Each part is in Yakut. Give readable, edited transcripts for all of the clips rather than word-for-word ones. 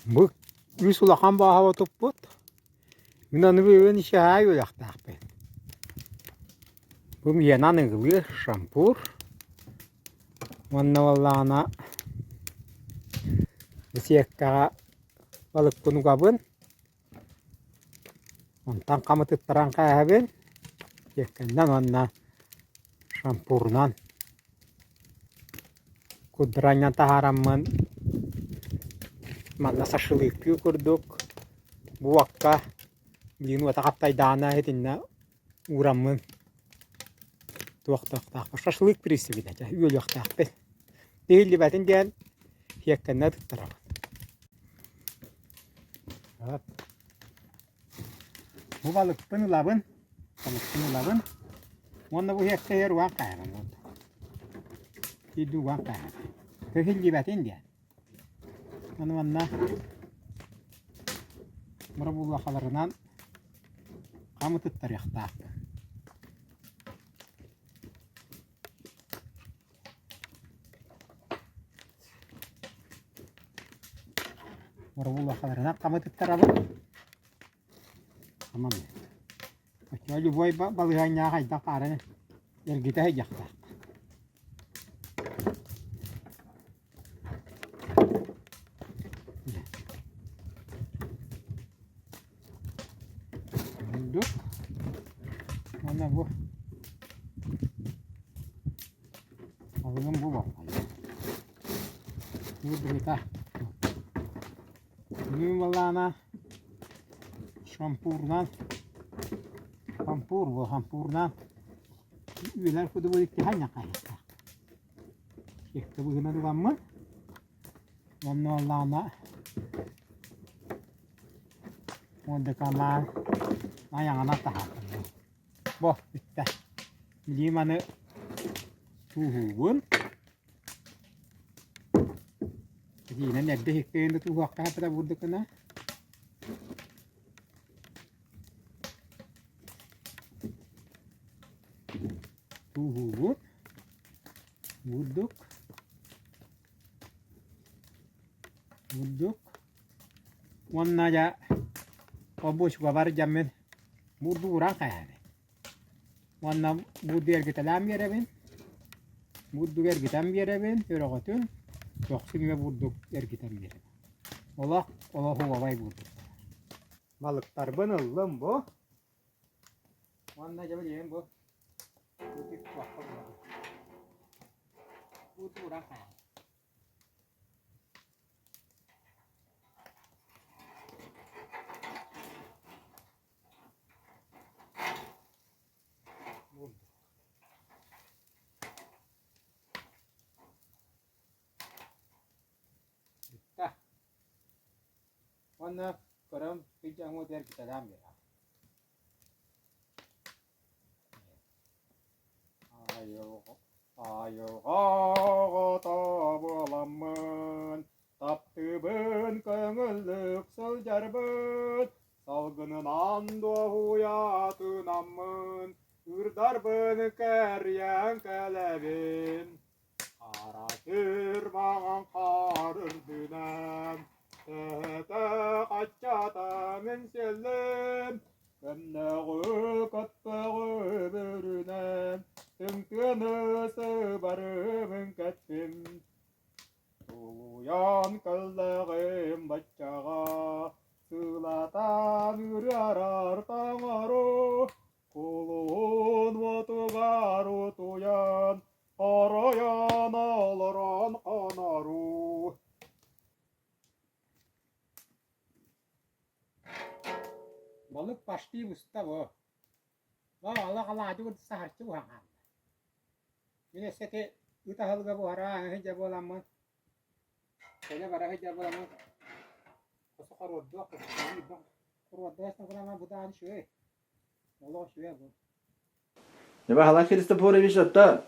Бу үс улахан бааһаба туппут. Мин аны бүгүн ишэһээ үөрэхтээхпин. Бу миэнэ аныгылыыр шампур. Уонна буоллаҕына беседкаҕа балыкпын угабын. Онтон хамытыттаран кээһэбин. Сиэккэннэн уонна шампурунан курдуранньан таһаараммын манна шашлыктыы курдук бу уокка билигин уота хаптайдаҕына итиннэ уураммын туохтуохтаахпын шашлык присыппыт этэ үөлүөхтээхпин иһиллибэтин диэн сиэккэннэ туттарабын. Бу балыкпын ылабын, балыкпын ылабын уонна бу иһэккэ иһэр уган хаһабын Биирдэ уган хаһабын. Көһүллүбэтин диэн. Аны манна боробулуохаларынан хам ытыттарыахтаахпын. Боробулуохаларынан хам ытыттарабын. Аман. Оччоҕо любой балаһыанньаҕа хайдах баарынан эргитэ сылдьыахтаах. Бурдук уонна бу алыгым бу буолла. Бу быһыта. Бүгүн буоллаҕына шампурунан шампур буо шампурунан үөлэр кудубу иккиһэн ньахайыахтаах. Икки быһынан ыламмын уонна буоллаҕына уон деканаан айаҕынан таһаартым. Бо бүттэ. Билигин маны тууһуубун. Итиинэн эрдэ иһиккэйэн да тууһуохха хаппыта бурдук гына. Тууһуубут. Бурдук. Бурдук. Уонна дьэ обуочкабар дьэммин бурдук ууран хайаабын. Уонна бурдук эргитэлээн биэрэбин. Бурдук эргитэн биэрэбин, өрөҕөтүн, көхсүн эмиэ бурдук эргитэн биэрэбин. Олох олох уобай бурдук. Балыктарбын ыллым бу. Уонна дьэ билигин бу бурдук туохха буолабын. Бурдук ууран хайаабын. Бүттэ. Уонна көрөн сыдьаҥҥа эргитэлээн биэрэҕин. Айылҕа оҕото буоламмын, таптыыбын көҥүллүк сылдьарбын, салгынынан дуоһуйа тыынаммын, ыырдарбын кэрийэн кэлэбин. Хара сир маҥан хаар үрдүнэн, төһөтө хаччата мин сиэллим, Көмнөҕү көппөҕү бүрүнэн, түҥ-тыаны сыбарыбын кэттим. Тулуйан кэллэҕим баччаҕа, сылатан ырыарар таҥару, кулуһун уотугар утуйан, оройон олорон хонору. Балык почти буста бу. Олох алаадьы курдук саһарчы буһан хаалла. Мин өссө ити ыт аһылыга буһара сылдьар буоламмын, кэлэ бара сылдьар буоламмын, хосу хоруордуох, хоруордуох бу даҕаны үчүгэй. Олох үчүгэй бу. Баһылай Христофорович оттон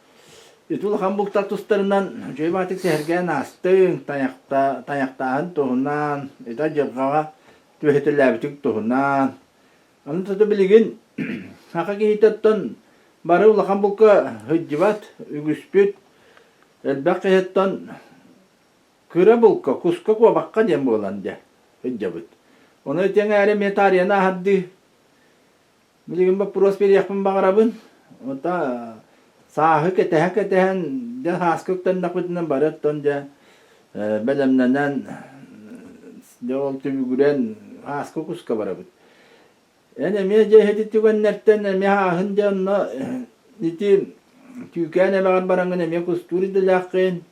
ити улахан бултар тустарынан үчүгэй баҕатык сэһэргээн аастыҥ, тайахта, тайахтааһын туһунан, ити адьырҕаҕа түөһэтэлээбитиҥ туһунан. Аны тото билигин саха киһитэ оттон бары улахан булка сылдьыбат, үгүспүт элбэх киһиттэн кыра булка, куска, куобахха диэн буолан дьэ. сылдьабыт. Ону ити эҥээрэ эмиэ таарыйан ааһардыы Билигин боппуруос биэриэхпин баҕарабын. Ота сааһы кэтэһэ-кэтэһэн, дьэ сааскы үктэннэхпитинэ бары оттон дьэ бэлэмнэнэн, дьэ ол түбүгүрэн ааскы куска барабыт. Эн эмиэ дьэ ити түгэннэртэн эмиэ ааһын дьэ онно ити Түүкээн эбэҕэр бараҥҥын эмиэ кустуур идэлээххин.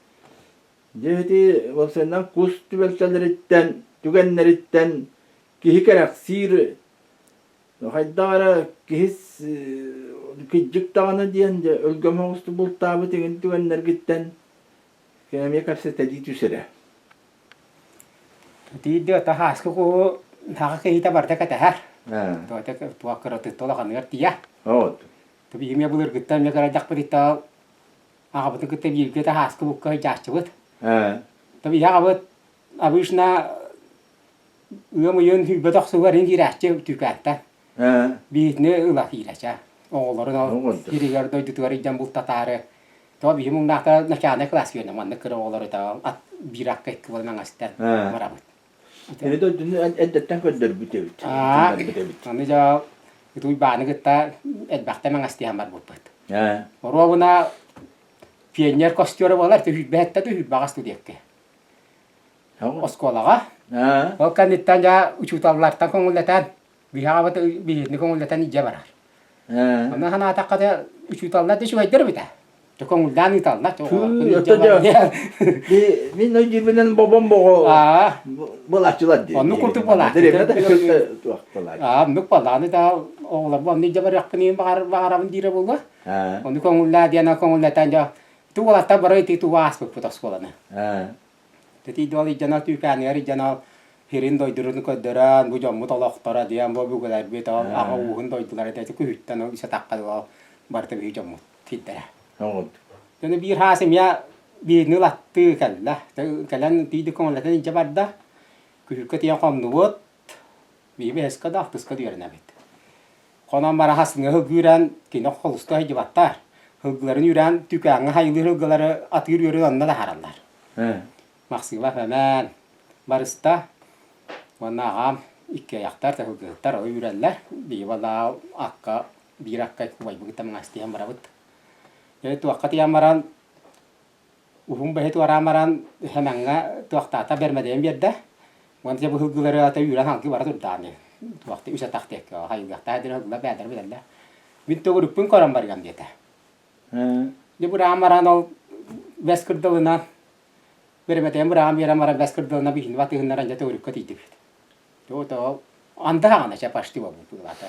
Дьэ ити уопсайынан кус түбэлтэлэриттэн, түгэннэриттэн киһи кэрэхсиир Хайдах эрэ киһи кырдьык даҕаны диэн дьэ өлгөм соҕустук бултаабыт иҥин түгэннэргиттэн эмиэ кэпсэтэлии түс эрэ. Тиийдэ таһааскы куһу саха киһитэ барыта кэтэһэр. Туох кыратыттан улаханыгар тиийэ. Вот. Биһиги былыргыттан эмиэ кырадьахпытыттан аҕабытын кытта бииргэ таһааскы букка сылдьааччыбыт. Биһи аҕабыт обычно Ыам ыйын сүүрбэ тохсугар ин киирээччи Түүкээттэн. Биһитини ыла киирээччи. Оҕолорун ол сиригэр дойдутугар илдьэн бултатаары. Тоҕо биһи муҥнаахта начальнай класс үөрэнэ маннык кыра оҕолору ат биир акка икки буолан аҥастан барабыт. Кини дойдуну эрдэттэн көрдөрбүт эбит. Аны дьэ Уйбааны кытта элбэхтэ маҥастыһан барбыппыт. Оруобуна пионер костюра буолар, түһүрбэһэттэ түһүрбэҕэ студентка. Оскуолаҕа. Ол кэнниттэн дьэ учууталлартан көҥүллэтэн, биһиэхэ биһигини көҥүллэтэн илдьэ барар. Онно санаатахха да учууталлар да үчүгэйдэр эбит ээ. Дьэ көҥүллээн ыыталлар. Мин өйдүүрбүнэн бобон боҕо былааччылар дии. Оннук курдук буолааччы. Оннук буоллаҕына да оҕолорбун онно илдьэ барыахпын баҕарабын диирэ буолуо. Ону көҥүллээ диэн көҥүллэтэн дьэ ту уолаттар бары ити тугу ааспыппыт оскуоланы. Тэтий-дуол илдьэн түүкээниэр илдьэн сирин дойдурун көрдөрөн, бу дьоммут олохторо диэн бу өбүгэлэрбит ол аҕа ууһун дойдулара диэн күһүттэн ол исэтахха ол барыта биһи дьоммут сирдэрэ. Дьону биир хаас эмиэ биирни ылаттыы кэллэ. Кэлэн тиийди көҥүллэтэн илдьэ барда. Күһүккэ тиийэн хоннубут. Биһи бэһискэ да алтыска да үөрэнэбит. Хонон баран хасыҥҥа сылгы кини холуста сылдьыбаттар. Сылгыларын үүрэн түүкээҥҥэ хайылыыр сылгылары атыыр үөрүн онно таһаараллар. Махсыыба Фэмээн барыста уонна аҕам икки айахтар сылгыһыттар ол үүрэллэр. Биһиги балаа акка биир акка убайбыт маҥастыйан барабыт. Дьэ туохха тиийэн баран Уһун бэһи туораан баран Хэмэҥҥэ туохтаата бэрмэдэйэн биэрдэ. Уонна дьэ бу сылгылары ата үүрэн салгыы бара турдаҕын туохта үс атах диэкки хайыылыахтаах диэн сылгылар бэйэлэрэ билэллэр. Мин төгүрүкпүн көрөн барыам диэтэ. Дьэ быраан баран ол бэс кырдалынан бэрмэдэйэн быраан биэрэн баран бэс кырдалына биһини батыһыннаран дьэ төгүрүккэ тиийдибит. Дьэ ол анда хаҕана чэ почти буолбут быылата.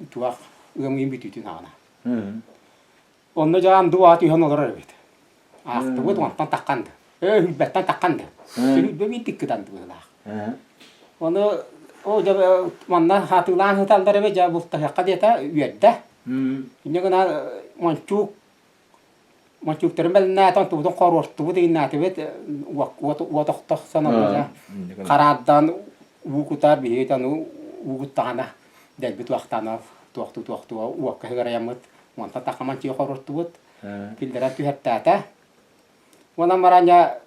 Туох ыам ыйын бүтүүтүн хаҕана. Онно дьэ анды аат түһэн олорор эбит. Аахтыбыт онтон таххан да. Ээ үрбэттэн таххан да. Үрбэ биир тиккит анды быһыылаах. Ону ол дьэ манна хаатыылаан сыталлар эбит дьэ бултаһыахха диэтэ үөрдэ. Инньэ гынан мончуук мончууктарын бэлэмнээтэ онтубутун хоруортубут иҥнээтибит уот уот охтохсон онно дьэ хараардан уу кутар биһиги ону уу куттаҕына дэлби туохтаан туохтуу туохтуу уокка сыгырайаммыт Онтон тахаман тиэ хоруттубут, киллэрэн түһэртээтэ. Уонан баран дьэ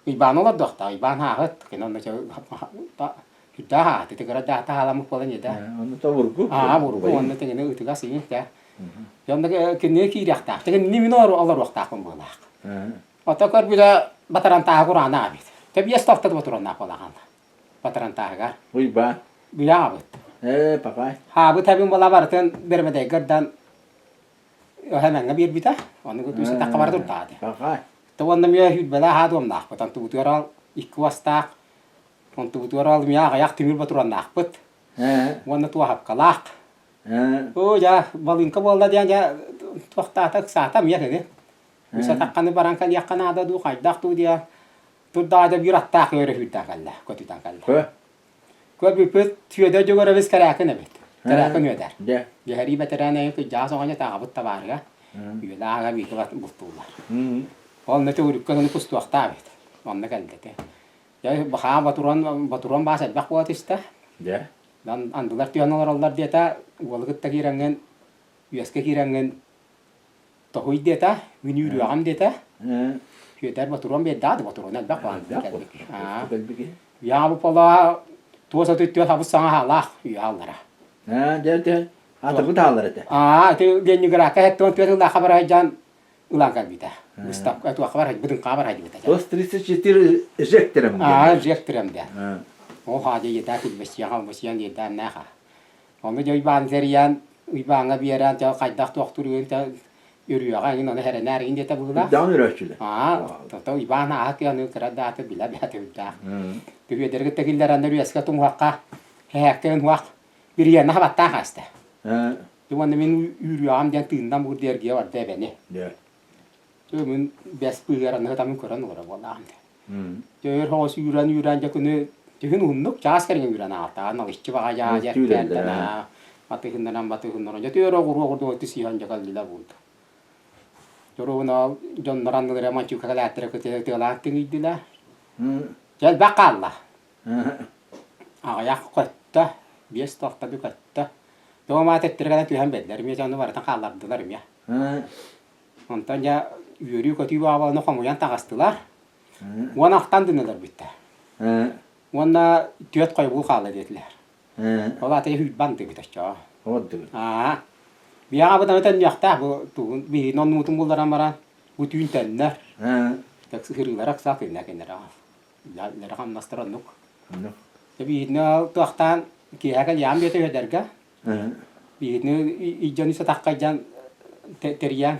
Уйбаан олордуохтаах, Уйбаан ааһыт, кини онно сүрдээх ааһыт, ити кыра даата хааламмыт буолан иэдэ. Онно тобургу. Аа, бургу, уонна тигини ытыга сиҥин тэ. Онно кинини киириэхтээх, кинини мин олоруохтаахпын буолаах. Ото көрбүтэ батарантааһы кураана эбит. Тэбиэс талтат батураннаах буолахан. Батарантааһыгар. Уйбаан. Бүлэҕабыт. Ээ, папай. Хаабыт эбин буола барытын бэрмэдэйгэ ырдан Хэмэҥҥэ биэрбитэ. Ону үс атахха бара турдаҕа Папай. То уонна эмиэ сүүрбэлээх аа дуомнаахпыт. Онтубутугар ол икки уостаах, онтубутугар ол эмиэ аҕыйах тимир ботуруоннаахпыт. Уонна туоһапкалаах. Оо, дьэ, балыыҥка буолла диэн дьэ туохтаата ыксаата эмиэ кини. Үс атахханы баран кэлиэххэ наада дуу, хайдах дуу диэн турдаҕа дьэ биир аттаах ыары сүүрдэн кэллэ, көтүтэн кэллэ. Көрбүппүт Сүөдэр Дьөгүөрэбис Кэрээкин эбит. Кэрээкин Үөдэр. Дьэ. Дьэһэрии бэтэрээн эйэ кыдьаас оҕонньо таҕабыт табаарыга. Үөлэ-ааҕа бииргэ бат бултууллар. Ол онно төгүрүккэ ону кустуохтаах эбит. Онно кэллэ этэ. Дьэ бахаа ботуруон ботуруон баас элбэх буола түстэ. Дьэ. Андылар түһэн олороллор диэтэ, уолу кытта киирэҥҥин, үөскэ киирэҥҥин тоһуй диэтэ, мин үүрүөҕүм диэтэ. Сүөдэр ботуруон биэрдэҕэ да ботуруона элбэх баҕайы кэлбит. Яблоколаа туос отут хабыс саҥа хаалаах үйааллара. Аа, дьэ, дьэ, атыбыт хаалар этэ. Аа, ити Ленинградка 74 сыллаахха бара сылдьан ылан кэлбитэ. Выставка туохха бар быдыҥхаа бар сылдьыбыта. Туос 34 жектерем Аа, жектерем диэн. Ол хаадьа еда килбэсиэҕэ бусиан едааннааха. Ону дьэ Уйбаан тэрийэн, Уйбааҥҥа биэрэн, дьэ хайдах туохтуур үрүөҕэ эҥин ону эрэнээр игин диэтэ быһыылаах. Даҕан үрөөччүлэр. Аа, то Уйбаан ааһа кыаны кыра дааты билэ бээтэ үрдээх. Түһүөдэргэ тэкиллэрэннэр үөскэ тумуһахха һээккэ ынуах бириэнэ хабаттаах ааста. Уонна мин үүрүөҕүм диэн тыыннам бур диэргиэ барда эбэни. Мин бэс быыһыгар анныгы тамын көрөн олоро буоллаҕым. Дьэ өр соҕус үүрэн-үүрэн дьэ күнү түһүн уһуннук чаас кэриҥэ үүрэн аҕалтаҕа налыччы баҕайа дьэртэрдэнэ батыһыннаран батыһыннаран дьэ түөрэ оҕуруо курдук өттү сиһэн дьэ кэллилэр буолду. Дьоруобуна дьоннор аннылара манчыыка кэлээттэрэ кытыалаан тиҥийдилэр. Дьэ элбэх хаалла. Аҕыйах көттө, биэс тохтобу көттө. Тоҕо маат эттэрэ кэлэн түһэн бэллэр, эмиэ дьону барытын хааллардылар эмиэ. Онтон дьэ үөрүү-көтүү баабаланы хомуйан таҕыстылар. Уон ахтан дынылар бүттэ. Уонна түөрт хойбуу хаалла диэтилэр. Ол аата сүүрбэ андыбыт оччоҕо. Аа. Биһиэхэ бытаны төннүөхтээх бу тугун биһигини оннубутун булларан баран бу түүн төннөр. Так сыһырыылара ыксаа күннэ кинилэр үлэлэрэ хамнастара оннук. Биһигини туохтаан киэһэ кэлиэҕим диэтэ үһэдэргэ. Биһигини илдьэн үс атахха илдьэн тэрийэн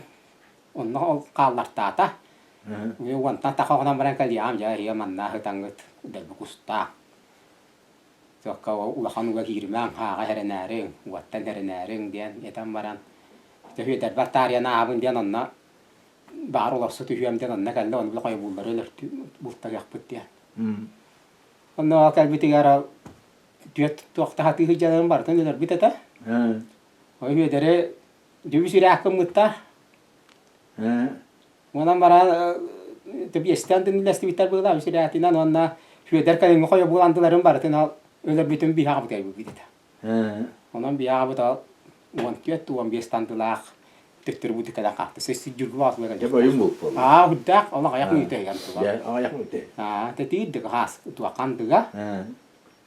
онно ол хааллартаата. Уонтан таха оҕонон баран кэлиэҕим дьэ эһиги манна сытаҥҥыт дэлби кустаах. Туохха улахан уга кииримэҥ, ааҕа эрэнээриҥ, уоттан эрэнээриҥ диэн этэн баран Сүөдэрбэр таарыйан ааһабын диэн онно баар олорсу түһүөм диэн онно кэллэ, ону били хойобууллары өлөртүү бултаһыахпыт диэн. Онно кэлбитигэр түөрт туохта сатыы сылдьарын барытын өлөрбүт этэ. Ол Үөдэри дьүбүс үрээх гыммыттар. Онон баран биэстэн үллэстибиттэр быһыылаах үс ирээтинэн уонна Сүөдэр кэлиҥҥи хойобуул андыларын барытын өлөрбүтүн биһиэхэ бүтэрбит этэ. Онон биһиэхэ ол 14 15 тандылаах төттөрү буту кэлэн хаалта. Сирдьүргү Дьэ бойум булпул. Аа, үрдээх, ол аҕыйах мүнүүтэ ыйан тула. Дьэ, аҕыйах мүнүүтэ. Аа, тэтиирдик хаас туоххандыга.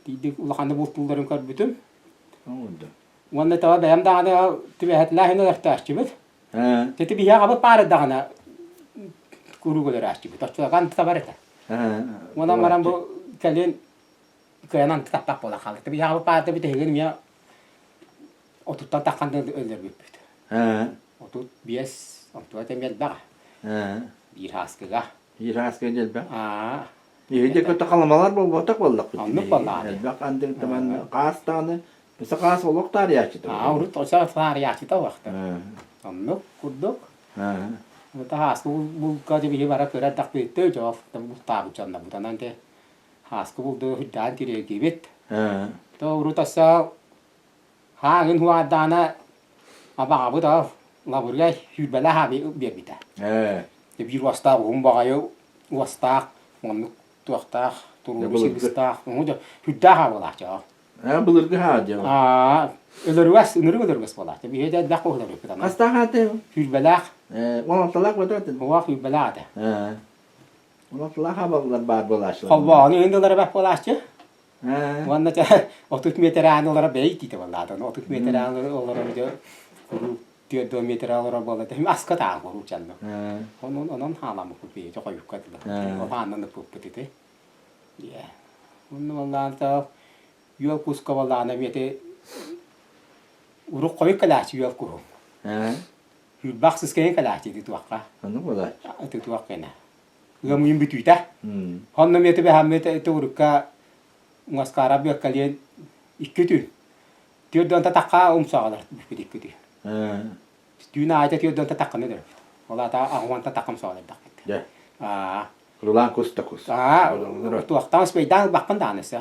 Тиийдик улаханны бултуулларын көрбүтүм. Уонна тоҕо бэйэм даҕаны түбэһэтилээх иһин өлөртөөччүбүт. Тити биһиэхэ абыт паар даҕаны куруук өлөрөөччүбүт. Оччолорго табар этэ. Онон баран бу кэлин кыайан антытаппат буолан хаалла. Биһиэхэ абыт паарда бүтэһигин эмиэ отуттан таххан да өлөрбүппүт. 35, онтуга тэм элбэх. Биир ааскыга. Биир ааскыга элбэх. Иһирдьэ көтө халамалар буолбатах буоллахпыт. Оннук буоллаҕа. Элбэх андыҥ таман хаас даҕаны Өссө хаас олох таарыйааччыта. Аа, урут оса таарыйааччыта убахта. Оннук курдук. Хааскы булка дьэ биһи бара кыра эрдэхпититтэ дьоох бултаабыт дьоннорбут. Онон те хааскы булду үрдээн тириэрдибит. То урут оса хааҥын хуаардаана абаҕабыт ол лабыргай сүүрбэлээх аби биэрбитэ. Биир уостаах уһун баҕайы уостаах оннук туохтаах туруору сыргыстаах үрдээх аабылаах дьоох. Аа, былыргы хаа дьэ. Аа, өлөрүгэс, ынырык өлөрүгэс буолааччы. Биһиги да элбэх өлөрүкпүт аны. Хастаах ааты? Сүүрбэлээх. Ээ, 16-лаах буолар этин. Уох сүүрбэлээх этэ. Ээ. 16-лаах абаллар баар буолааччылар. Холбоону иһин ылара бэх буолааччы. Уонна чэ 30 метр аан олоро бэйи итиитэ буоллаата. 30 метр аан олорор дьэ куруук 4 метр олорор буолла. Аска таан куруук дьанна. Онон онон хааламмыппыт бэйи хойукка дылы. Ол хааннан ыппыппыт ити. Онно буоллаан үөл куска буоллаҕына эмиэ ити урут хойут кэлээччи үөл куһум. Сүүрбэ ахсыс кэҥэ кэлээччи ити туохха. Оннук буолааччы. Ити туох кэнэ. Ыам ыйын бүтүүтэ. Онно эмиэ түбэһэммит ити урукка Муоскара бүөккэлиэн икки түүн. Түөрт уонта тахха умсаҕалар бүппүт икки түүн. Түүн аайы түөрт уонта тахханы өлөрбүт. Ол аата аҕыс уонта тахха умсаҕалар элбэхпит. Дьэ. Рулаан кус да кус. Туохтаан успейдаан ылбаккын даҕаны өссө.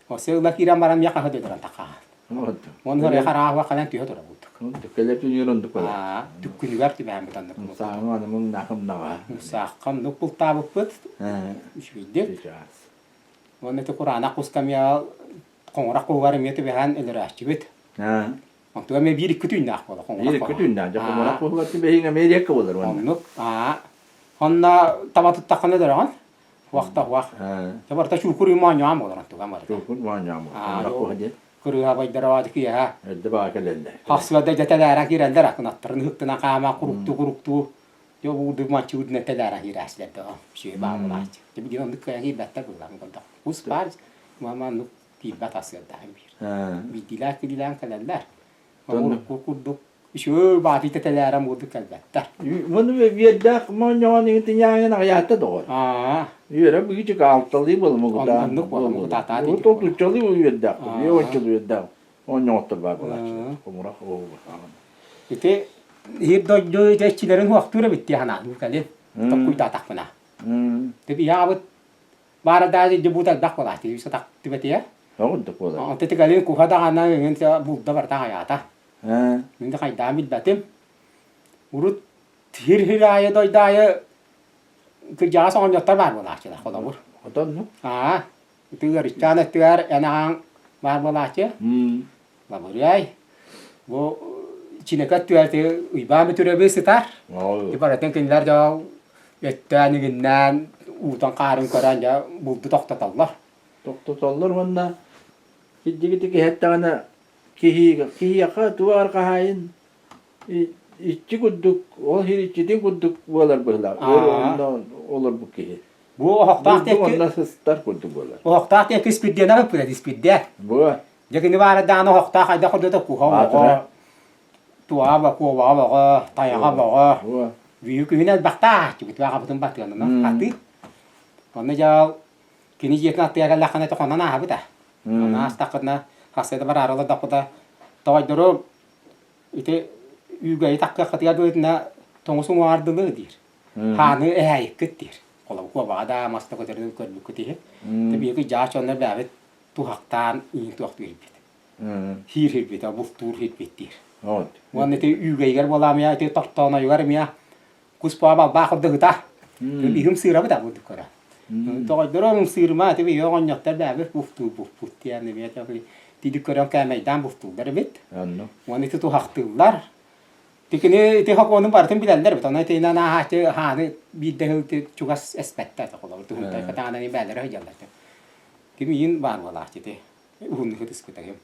Өссө ыла киирэн баран миэхэ хаһы дөдөрөн таххаҕын. Уонна ырыа харааһыга кэлэн түһэ турар курдук. Кэлэр түнүгэр оннук буолар. Түккүнүгэр түбэһэммит оннук. Сааҥы аны муҥнаахымнаҕа. Саахха оннук бултаабыппыт. Үчүгэйдик. Уонна ити кураанах куска эмиэ хоҥорох куһугар эмиэ түбэһэн өлөрөөччүбүт. Онтуга эмиэ биир икки түүннээх буола хоҥорох Биир икки түүннээх. Дьэ хоҥорох куһугар түбэһииҥ эмиэ риэккэ буолар уонна. Оннук. Онно таба туттаххына өлөрөҕүн. Хуахта хуах. Дьэ барыта чуукур моонньоон буолар онтуган барыта. Чуукур моонньоон буолар. Кырыыһабайдара киэһэ. Эрдэ баҕа кэлэллэр. Хахсыада дьэтэлээрэн киирэллэр акынаттарын ыһыктынан хаама куруктуу куруктуу дьэ уурдук манчыгырдынан тэлээрэн киирээччилэр да үчүгэй баар буолааччы. Дьэ билигин оннук кыайан киирбэттэр быһыылаах көрдөх. Кус баар мама оннук киирбэт асыардаах биир. Биирдиилээх киирилээн кэлэллэр. Урукку курдук үчүгэй баатыйта тэлээрэн буолдук кэлбэттэр. Муну биэрдээх моонньоҕон иҥитиньааҥын аҕыйаата доҕор. Үөрэ быычык алталыы буола Оннук буола мугутаатаа диир. Тутчалыы үөрдээх, үөрдээх үөрдээх оонньоҕоттор баар буолааччылар. Хомурах Ити иһир дойду иччилэрин хуохтуур эбит дии санаатым кэлин токкуйдаатахпына. Тип ийаабыт баара даа дьыбыт элбэх буолааччы сатах түбэтиэ. Оҕурдук буолар. Онто тигалин куха даҕана ыҥын булда барыта аҕыйаата. Мин да хайдаан билбэтим. Урут хир-хир аайы дойду аайы кырдьаҕас оҕонньоттор баар буолааччылар холобур. Отон Аа, ити ыарыччаан өттүгэр эн аҕаҥ баар буолааччы. Лабырыай, бу Чинэкэ өттүгэр ити Уйбаан Бүтүрэби сытар. Ити барытын кинилэр дьол өттөөн игиннээн уутан хаарын көрөн дьэ булду тохтотоллор. Тохтотоллор уонна кирдигити киһэттэҕинэ киһиэхэ туох хаһаайын иччи курдук ол иһин иччитин курдук буолар быһыылаах өр онно олорбут киһи. Бу оһохтоох диэки онно сыстар курдук буолар. Оһохтоох диэки испирдиэнэ ыппыта испирдиэ. Бу Дьэ кини баара даҕаны оһохтоох хайдах курдук куһа оҕо, туоҕа бокуобаҕа боҕо, тайаҕа боҕо. Бүйү күһүн элбэхтэ ааһааччыбыт баҕабытын батыанынан хатыы. Онно дьэ кини дьиэтин аттыгар кэллэххинэ тохонон ааһабыт Онно аастаххытына хасыада бараары олордохпута тоҕойдору ити үүгэйи таккыаххытыгар быһыытына тоҥус уҥуоҕар дылы диир. Хааны эһээйиккит диир. Холобур куобаҕа да мас да көтөрүн көрбүккүт иһин. Биһиги дьаач онно бэйэбит туһахтаан иин туохтуу иһирбит. Хиир хирбит, бултуур хирбит диир. Уонна ити үүгэйигэр буолаамыйа ити тортоонойугар эмиэ кус балбаах курдук ыта. Биһим сыырабыт а бурдук көрө. Тоҕойдоро ымсыырма ити биһи оҕонньоттор бэйэбит бултуур буппут диэн эмиэ тиди көрөн кээмэйдээн бултууллар эбит. Уонна ити туһахтыыллар. Тикини ити хокуонун барытын билэллэр эбит. Онон итинэн ааһааччы хааны биирдэ сыл чугас эспэттэр. Холобур туһунтай катаанан бээлэрэ сылдьаллар. Ким иин баар буолааччы ити уһуннук ытыспыта ким.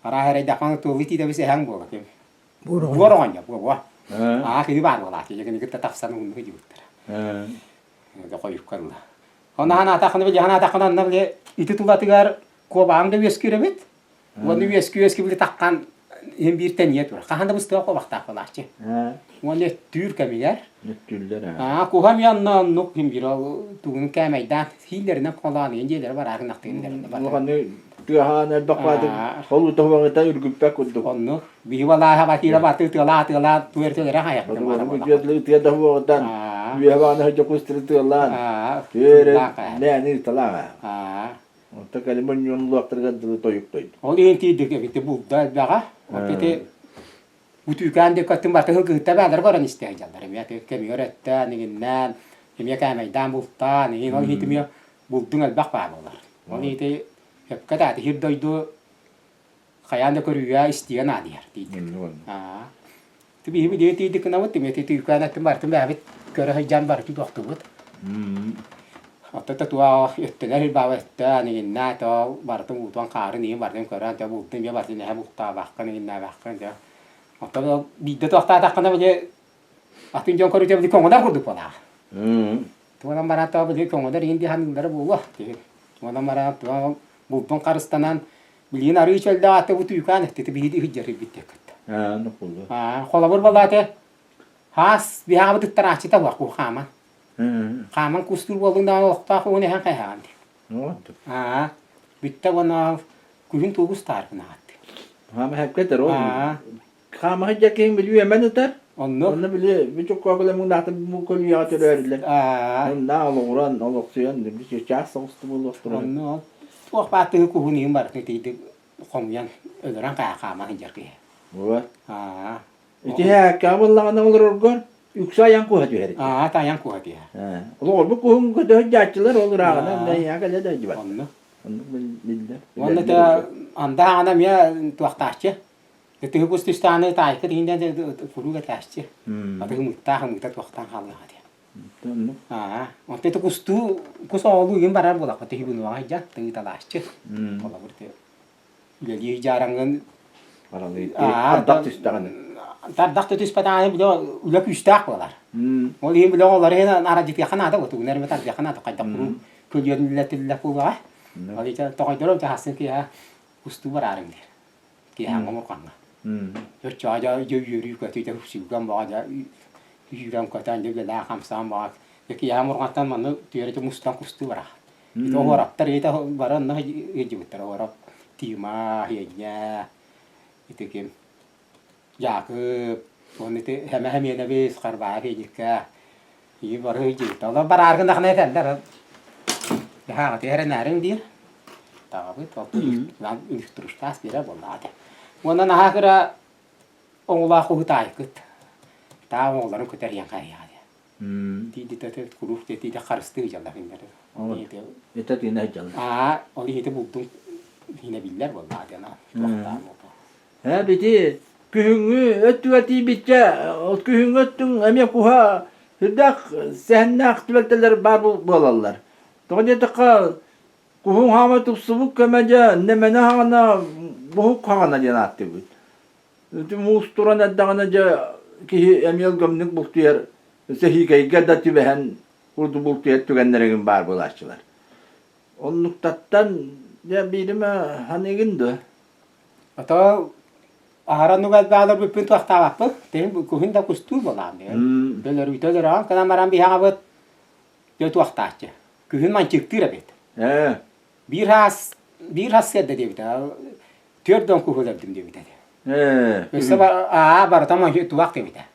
Арааһа эрэйдэххэ туолу тиитэбис эһэҥ буола ким. Буор оҕонньор буо Аа кини баар буолааччы. Дьэ кини кытта тахсан уһуннук дьыбыттара. Хойукка ылла. Онно ханаатаххына били ханаатаххына онно били ити тулатыгар куобаҕаҥ да үөскүүр эбит. Уонна үөскүү-үөскүү били таххан иһин биир тэнийэ турар. Хаһан да быстыга куобахтаах буолааччы. Уонна өттүүр кэмигэр. Өттүүллэр Аа куһа эмиэ онно оннук иһин биир ол тугун кээмэйдээн хииллэринэн холоон иһин дьиэлэрэ бараары гынахтыгын Улаханы тыаһаан элбэх баатык ол утаһуаҕыта үргүппэт курдук. Оннук. Биһи балааһа батыыра баты тыалаа тыалаа туэртэлэрэ хайахтым. Тыа даһуоҕутан үөһэ баҕана дьокуустары тыалаан түөрэ нээни ыталааҕа. Онто кэлин мунньуллуохтарыгар дылы тойук тойду. Ол иһин тиийдик эбити булда элбэҕэ. Ити Бутүүкээн диэккэттин барытын кыһытта бээлэр баран истэ сылдьаллар. Эмиэ кэмигэр өттөөн, иҥиннээн, эмиэ кээмэйдээн бултаан, иһин ол иһит эмиэ булдуҥ элбэх баар буолар. Ол иһити сөпкө да сир дойду хайаан да көрүүгэ истиигэ наадыйар тиийдик. Аа. Биһи билиэ тиийдик гынабыт, эмиэ түүкээн өттүн барытын бэйэбит көрө сылдьан барытын туохтуубут. Оттон туох өттүнэр баба өттөөн иҥиннээ то барытын уутун хаарын иһин барытын көрөн то бултун эмиэ барытын эһэ бултаабаххын иҥиннээбэххин то оттон биирдэ туохтаатаххына били атын дьон көрүүтэ били көҥөнөр курдук буолаах. Туонан баран то били көҥөнөр иһин дии саныыллара буолуо. Туонан баран туон бултун харыстанан билигин арыы чөлдөөх аты бу түүкаан эттити биһиги иһдьэр ирбит диэккит. Аа, Холобур балааты хаас биһаҕабыт ыттарааччыта буох бу хааман. Хааман кустуур буоллуҥ даҕаны олохтоох уон эһэн хайаҕан дии. Аа, бүттэ уонна күһүн тугу устааргын аҕатты. Хаама хэпкэтэр ол. Хаама сылдьар киһиҥ били үөмэн ытар. Оннук. Онно били бүтүк муҥнаахтар бу көлүйэҕэ төрөөрүлэр. Аа. Онна олоҕуран, олохсуйан чаас соҕусту буолуохтара. Онно туох баар тыһы куһун иһин барытын тиийдик хомуйан өлөрөн хаама сылдьар киһи. Буо. Аа. Ити һээккэҕэ буоллаҕына олороргор үксэ айан куһа түһэр ити. Аа, айан куһа түһэр. Олоҕорбут куһун көтөһө дьааччылар ол ырааҕына эйиэхэ кэлэ да дьибат. Онно. Оннук биллэр. Уонна те анда аана эмиэ туохтааччы. Тыһы кус түстааны таайка тиһинден куруук этээччи. Аты ымыттаах ымыта туохтаан хааллаҕа диэн. Аа, онто ити кустуу кус оҕолуу игин барар буолахпыт тиһигинуоҕа сылдьан тыыталааччы. Холобур ти үлэлии дьаараҥҥын Ардах түстэҕинэ. Ардах да түспэтэҕинэ бile үлэ күүстээх буолар. Ол иһин бile оҕолор иһин арадьытыахха наада бу тугунар эмэ тардыахха наада хайдах куруук көлүөнүллэтиллэ буолуоҕа. Ол иһин тоҕойдорум чаһасын киэһэ кустуу бараарыҥ диир. Киэһээҥҥи омурҕаҥҥа. Оччоҕо дьэ дьэ үөрүү көтүү дьэ үксүүгэн баҕа дьэ үүрэн көтөн дьэ үлэлээх хамсаан баҕа дьэ киэһэ омурҕантан манна түөрэ мустан кустуу бараҕа. Ити оһуораптар ити бары онно ыалдьыбыттар оһуорап Тима, Хиэнньэ, ити ким Дьаакып, уонна ити Хэмэ Хэмиэнэбис, Харбаа Федикка и бары ыалдьыбыттар. Олор барааргын даҕаны этэллэр Дьаһааҕытыгар эрэнээриҥ диир. Таҕабыт ол инструктаас биэрэр буоллаҕа этэ. Уонна наһаа кыра оҕолоох уһутаайкыт. Таа оҕолорун көтөр иһэн хайыаҕа диye. Тиийдитэ куруук тиийдэ харыстыы дьалла кинилэр. Это тыына дьалла. Аа, ол иһити булдун иһинэ биллэр буоллаҕа диэн туохтаан буолла. Ээ бити күһүҥҥү өттүгэр тиийбиччэ, ол күһүҥҥү өттүҥ эмиэ куһа сүрдээх сэһэннээх түбэлтэлэр баар буолаллар. Тоҕо диэтэххэ, куһуҥ хаама тупсубут кэмэ дьэ нэмэнэ хаҕана буһук хаҕана диэн ааттыыбыт. Ити муус туран эрдэҕинэ дьэ киһи эмиэ өлгөмнүк бултуйар, сэһиикэйгэ да түбэһэн курдук бултуйар түгэннэригин баар буолааччылар. Оннуктаттан дьэ биирим ханыгын дуо? Ото аһара оннук элбэҕи бүппүн туохтаабаппын. Тиһин куһун да кустуу буолаан диэн. Өлөрүүтэ өлөрөҕүн гынан баран биһаҕабыт дьэ туохтааччы. Күһүн манчыыктыыр эбит. Ээ. Биир хаас биир хас сиэрдэ диэбитэ. Түөрт дон куһу өлөрдүм диэбитэ. Ээ. Өссө аа барыта манчык туох диэбитэ.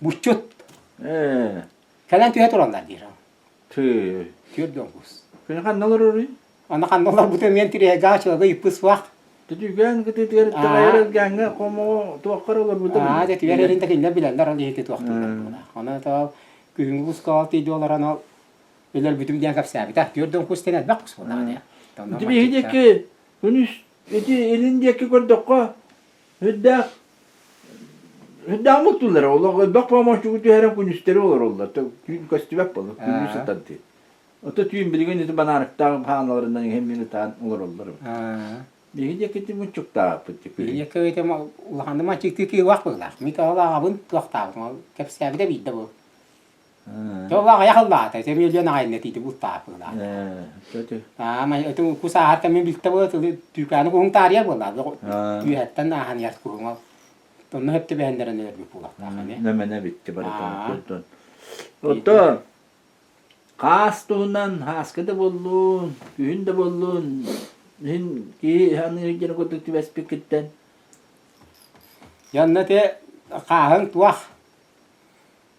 Буччут. Ээ. Кэлэн түһэ тураллар диир. Тыы. Түөрт дон кус. Күнү ханна олороруй? Аны ханна олорбутун мен тириэгэ ачылага ыппыт суох. Түтүгэн кытыытыгар итэҕэйэр элгээҥҥэ хомоҕо туоххар олорбута Аа, дьэ түгэр эрин да кинилэр билэллэр ол иһити туохтууллар буолар. Ону то күһүҥҥү куска тиийди олорон ол өлөрбүтүм диэн кэпсээбитэ. Түөрт кус диэн элбэх кус буоллаҕа дии. Ити биһи диэки күнүс ити илин диэки көрдөххө үрдээх үрдээх муттуллар олох элбэх помощнику түһэрэн күнүстэри олороллор түүн көстүбэт буолар күнүс сытан Ото түүн билигин ити банаарыктаах баһааналарынан иһэн мин ытаан олороллор. Биһиги диэки мунчуктааппыт Биһиги диэки улаханнык маччыктыы киһи быһыылаах. Мин тоҕо аҕабын туохтаабытым кэпсээбитэ биирдэ бу. Тоҕо аҕыйах ыллаата, ити миллион аҕайна тиити бултаах быһыылаах. Аа, ити кус ааһар кэмин билтэ буола түүкээни куһуҥ таарыйар буоллаа. Түүһэттэн ааһан иһэр куһуҥ ол. Онно хөп түбэһэннэрэн өлөрбүт буолуохтаах эмиэ. Нэмэнэ битти барыта. Ото Хаас туһунан һааска да буоллун, күһүн да буоллун, иһин киһи аныыр дьон курдук түбэспиккиттэн Дьэ онно ити хааһыҥ туох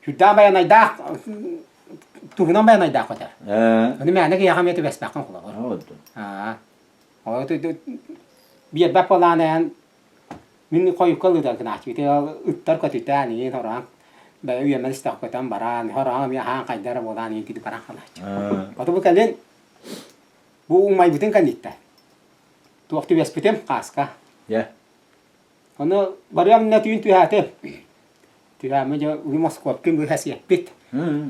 сүрдээх байанайдаах туһунан байанайдаах көтөр. Ээ Ону мээнэ киһиэхэ эмиэ түбэспэххин холобур. Аа. Аа. Биэрбэт буолаан эн Мин хойукка ылыытан гынааччы ити ыттар көтүтээн иин хороон бэйэ үйэмэн истэх көтөн бараан хороон эмиэ аһаан хайда эрэ буолаан иин тиди баран хаалааччы. Оту бу кэлин бу умайбытын кэнниттэн туох түбэспитим хааска. Дьэ. Ону барыам иннэ түүн түһээтим. Түһээммин дьэ уйу Москвапкын быһа сиэппит.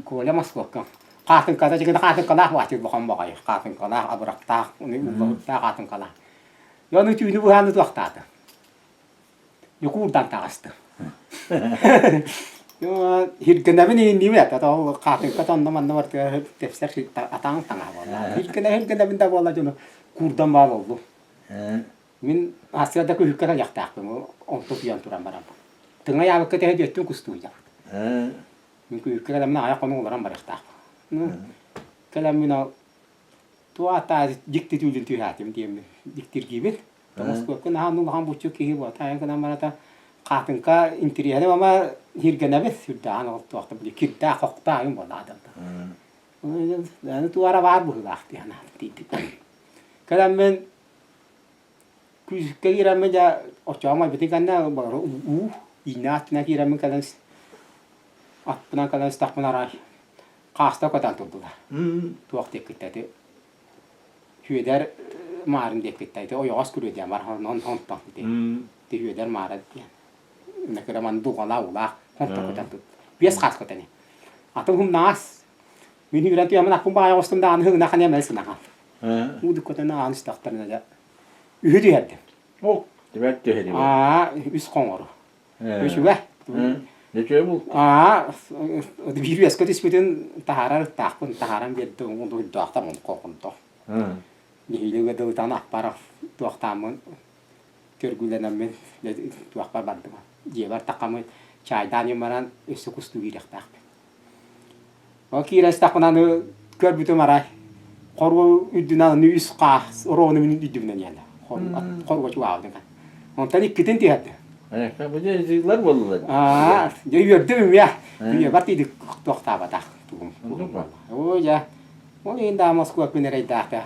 Коля Москвапкын. Хаатыҥката дьигин хаатыҥкалаах баатыр бохон баҕайы. Хаатыҥкалаах, абырахтаах, уллаһыктаах хаатыҥкалаах. Дьэ ону түүнү быһааны туохтаата. Дьокуурдан таҕыстым. Хиргэнэбин иһинниим этэ, ол хаатыҥка онно манна барытыгар тэпсэр атаҥ таҥаһа буолла. Хиргэнэ хиргэнэбин да буолла дьону куурдан баа буоллум. Мин ассыада күһүккэ кэлиэхтээхпин, онто утуйан туран баран. Тыҥа яабыкка тэһэ диэттин кустуйдам. Мин күһүккэ кэлэммин аҕыйах хонук олорон барыахтаахпын. Кэлэммин ол Туата дьикти түүлүн түһээтим диэммин дьиктиргиибин. Москвака наһаа улахан буччук киһи буолта. Гынан барата хаатыҥка интириэһинэ ама хиргэнэбит сүрдээҕин ол туохта били кирдээх хохтаах юм буолла адамта. Аны туара баар быһыылаах дии санаатым тиийдим. Кэлэммин күүскэ киирэммин дьэ оччоҕо майбытын кэннэ бары уу ииннээх аттына киирэммин кэлэн аттынан кэлэн истэхпин арай Хааста көтөн турдулар. Туох диэккиттэ ити Сүөдэр маарын диэккиттэ ити ойоҕос күрүө диэн бар онон онтон ити ити Сүөдэр маара диэн накыраман дулҕалаах уулаах онтон көтөн турду. Биэс хаас көтөн. Атым хумнаас. Мин үүрэн туйаммын аппын баайа оҕустум даҕаны һыгына ханыам эл сынаҕа. Уудуккутун аан истэхтэринэ дьэ үһү түһэрдим. Ок, түбэт түһэрим. Аа, үс хоҥору. Үчүгэ. Үчүгэй бул. Аа, биир үөскэ түспүтүн таһаарар ыттаахпын, таһааран биэрдим, ундуйдаахтар онко Нэһиилэ дылытан аппар туохтааммын көргүлэнэммин туохпар бардым. Дьиэбэр таххаммын чаайдаан баран өссө кустуу киириэхтээхпин. Ол киирэн истэхпинэ аны көрбүтүм арай хоруо үрдүнэн аны үс хаас оруону мин үрдүбүнэн иһэллэр. Хоруо чугаабытын Онтон иккитин түһэрдим. Бу дьэ буоллулар. Аа, дьэ үөрдүм эмиэ. Үйэбэр тиийдик туохтаабатах тугум. Оо дьэ, ол иһин да Москва күн эрэйдээхтэ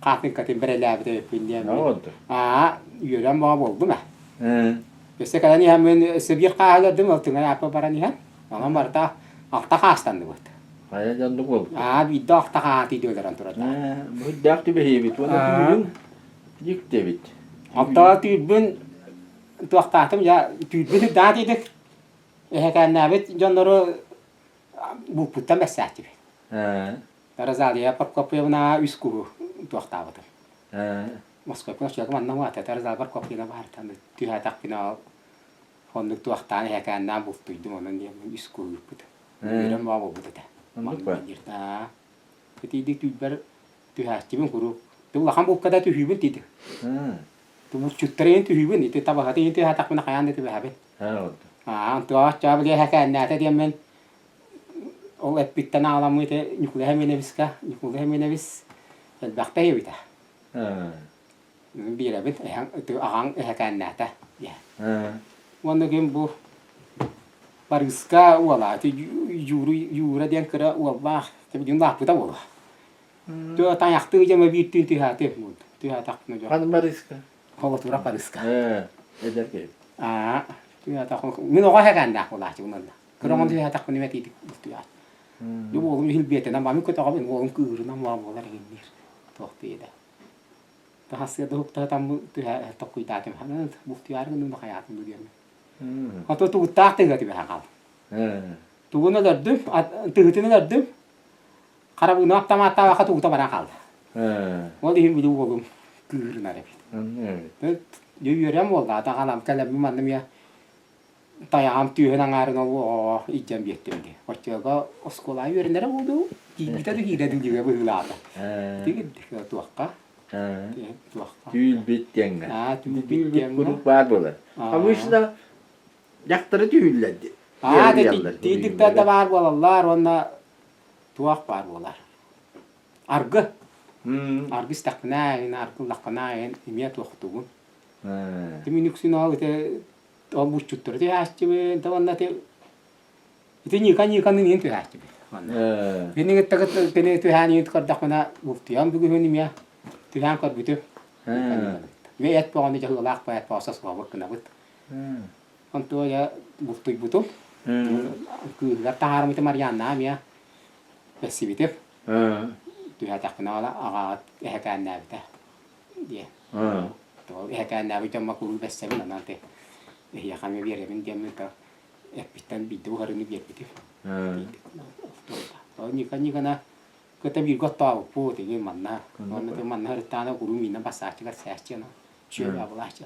хаатыҥкатын бэрэлээбит эбиппин диэн. Аа, үөрэн баҕа буолдум ээ. Өссө кэлэн иһэммин өссө биир хааһылардым, ол тыҥай ааппа баран иһэн. Онон барыта алта хаастанныбыт. Хайа дьоннук буолбут. Аа, биирдэ алта хаа тиийдэ өлөрөн турар. Быһыйдаах түбэһиэбит уонна түүрүн дьиктэбит. Алта түүрбүн туохтаатым я түүрбүн үрдээх тиийдик. Эһэкээннээбит дьоннору булпуттан бэссээччибит. Розалия Прокопьевна үс куһу туохтаабытым. Москваҕа оччолорго манна уһаата Розалия Прокопьевна баартан түһээтэхпинэ ол оннук туохтаан эһэкээннээн бултуйдум онон диэммин үс куһу ыыппытым. Үөрэн баа буолбут этэ. Манна Итийдик түүлбэр түһээччибин куруук. Ты улахан булка да түһүүбүн тиийдик. Тубуччуттары иһин түһүүбүн, ити табаһаты иһин түһээтэхпинэ хайаан да түбэһэбин. Аа, онтуга оччоҕо били эһэкээннээтэ диэммин ол эппиттэн ааламмыт Ньукулай Эмиэнэбискэ, Ньукулай Эмиэнэбис элбэхтэ иһибитэ. Биэрэбин, эһэҥ аҕаҥ эһэкээннээтэ диэн. Уонна күн бу Барыыска уола, ити Юра диэн кыра уоллаах, билигин лааппыта буолуо. Тыа тайахтыы дьэ биир түүн түһээтим. Түһээтэхпинэ дьон. Ханна Барыыска? Холотура Барыыска. Эдэр киһи. Аа, түһээтэхпинэ мин оҕо эһэкээннээх буолааччыбын онно. Кыра оҕону түһээтэхпинэ эмэтиитик бултуйаат. Дьэ уолум иһилбиэтэнэн маны көтөҕөбүн, уолум кыыһырынан маа буолар иһинниир. Туох диэдэ. Таһассыа уһуктатаммын түһэ токкуйдаатым. Бултуйаары гынным да хайаатым дуу диэммин. Ото тугуттаах тыһыга түбэһэн хаалла. Тугун өлөрдүм, тыһытын өлөрдүм. Харабыына аптамааттаабакка тугута баран хаалла. Ол иһин били уолум кыыһырынар эбит. Дьэ үөрэн буолла, атаҕалам кэлэммин манна эмиэ тайаҕам түөһүн аҥаарын ол оҕоҕо илдьэн биэртим дии. Оччолорго оскуолаҕа үөрэнэрэ буолуо, тиийбитэ да киирэ дүлүгэ быһыылаата. Ити туохха? Туохха? Түүл-бит диэҥҥэ. Аа, түүл-бит Түүл-бит диэҥҥэ. куруук баар буолар. Обычно дьахтары түүллэр дии. Аа, тиийдиктэр да баар буолаллар уонна туох баар буолар. Аргы. Аргы истэхпинэ, аргы ыллахпына, эмиэ туохтугун. Тимин үксүн ол ити ол булчуттары түһээччибин, да уонна ити ити Ньыка Ньыканы иһин түһээччибин. Кини кытта кини түһээн иһин көрдөхпүнэ бултуйан бүгүһүн эмиэ түһээн көрбүтүм. Эмиэ эт бөҕөнү дьаһыылаах поэт бөҕө сосуобут гынабыт. Онтуо дьэ бултуйбутум. Кыыһыгар таһаарыммытым Арианнаҕа эмиэ бэссибитим. Түһээтэхпинэ аҕаҕыт эһэкээннээбитэ диэн. Ол эһэкээннээбит дьоммор куруук бэссэбин, онон ити эһиэхэ эмиэ биэрэбин диэммин то эппиттэн биирдэ уһарыыны биэрбитим. Ол Ника Никона кытта бииргэ оттообуппут игин манна. Онно ты манна ырыттаана куруу миинэ бассааччыгар сээччи ана. Үчүгэй абылааччы.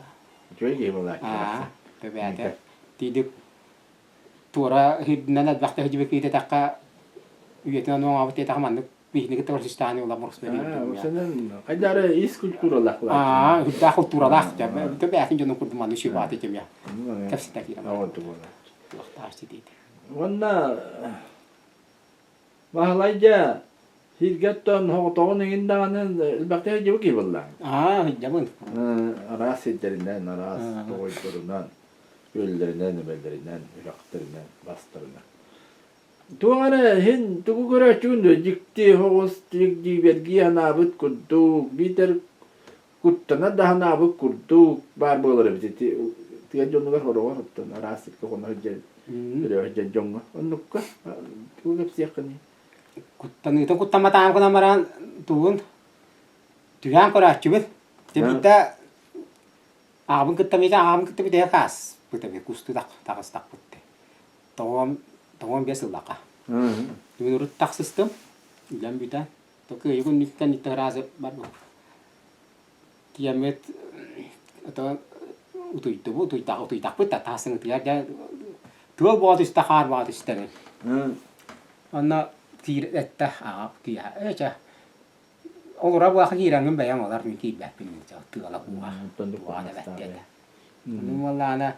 Үчүгэй киһи буолааччы. Аа, төбөөтө. Тиидик туора үрдүнэн элбэхтэ сылдьыбыт киһитэтэххэ үйэтин оҥообут диэтэххэ маннык биһини кытта көрсүстэҕин ыла боростуой Хайдары ис культуралаах Аа, үрдээх культуралаах бэйэтин дьонун курдук маннык сүбааты кэмэ кэпсэтэ киирэн туохтаах ситиити. Уонна Баһылай дьэ сиргэ оттон соҕотоҕун иҥин даҕаны элбэхтик сылдьыбыт киһи буоллаҕыҥ. Аа, сылдьабын. Араас сирдэринэн, араас тоҕойдорунан, күөллэринэн, эбэлэринэн, үрэхтэринэн, бастарынан. Туох эрэ иһин тугу көрөөччүгүн дуо дьикти соҕус дьиибэргии санаабыт курдук, биитэр куттана да санаабыт курдук баар буолар эбит ити тыа дьонугар хороҕор оттон араас сиргэ хоно сылдьан төрөө сылдьан дьоҥҥо оннукка тугу кэпсиэххиний? Куттаныыта куттамматаҕым гынан баран тугун түһээн көрөөччүбүн. Дьэ биирдэ аҕабын кытта миэтэ аҕабын кытта бүтэһик ааспыт эбит кустуу таҕыстахпыт. Тоҕуом 95 сыллаахха. Бүгүн урут тахсыстым, үлэм бүтэн, кыайыы күннүктэн икки ыраазы барбыт. Тиэммит ото утуйдубут, утуйдах, утуйдахпыт да таасыҥытыгар дьэ тыал буола түстэ, хаар буола түстэ эбит. Онно киир эттэ аҕа киэһэ ээ чэ олоро буолаха киирэҥҥин бэйэҥ олор мин киирбэппин тыала кууһа туоҕа да бэрт диэтэ. Ону буоллаҕына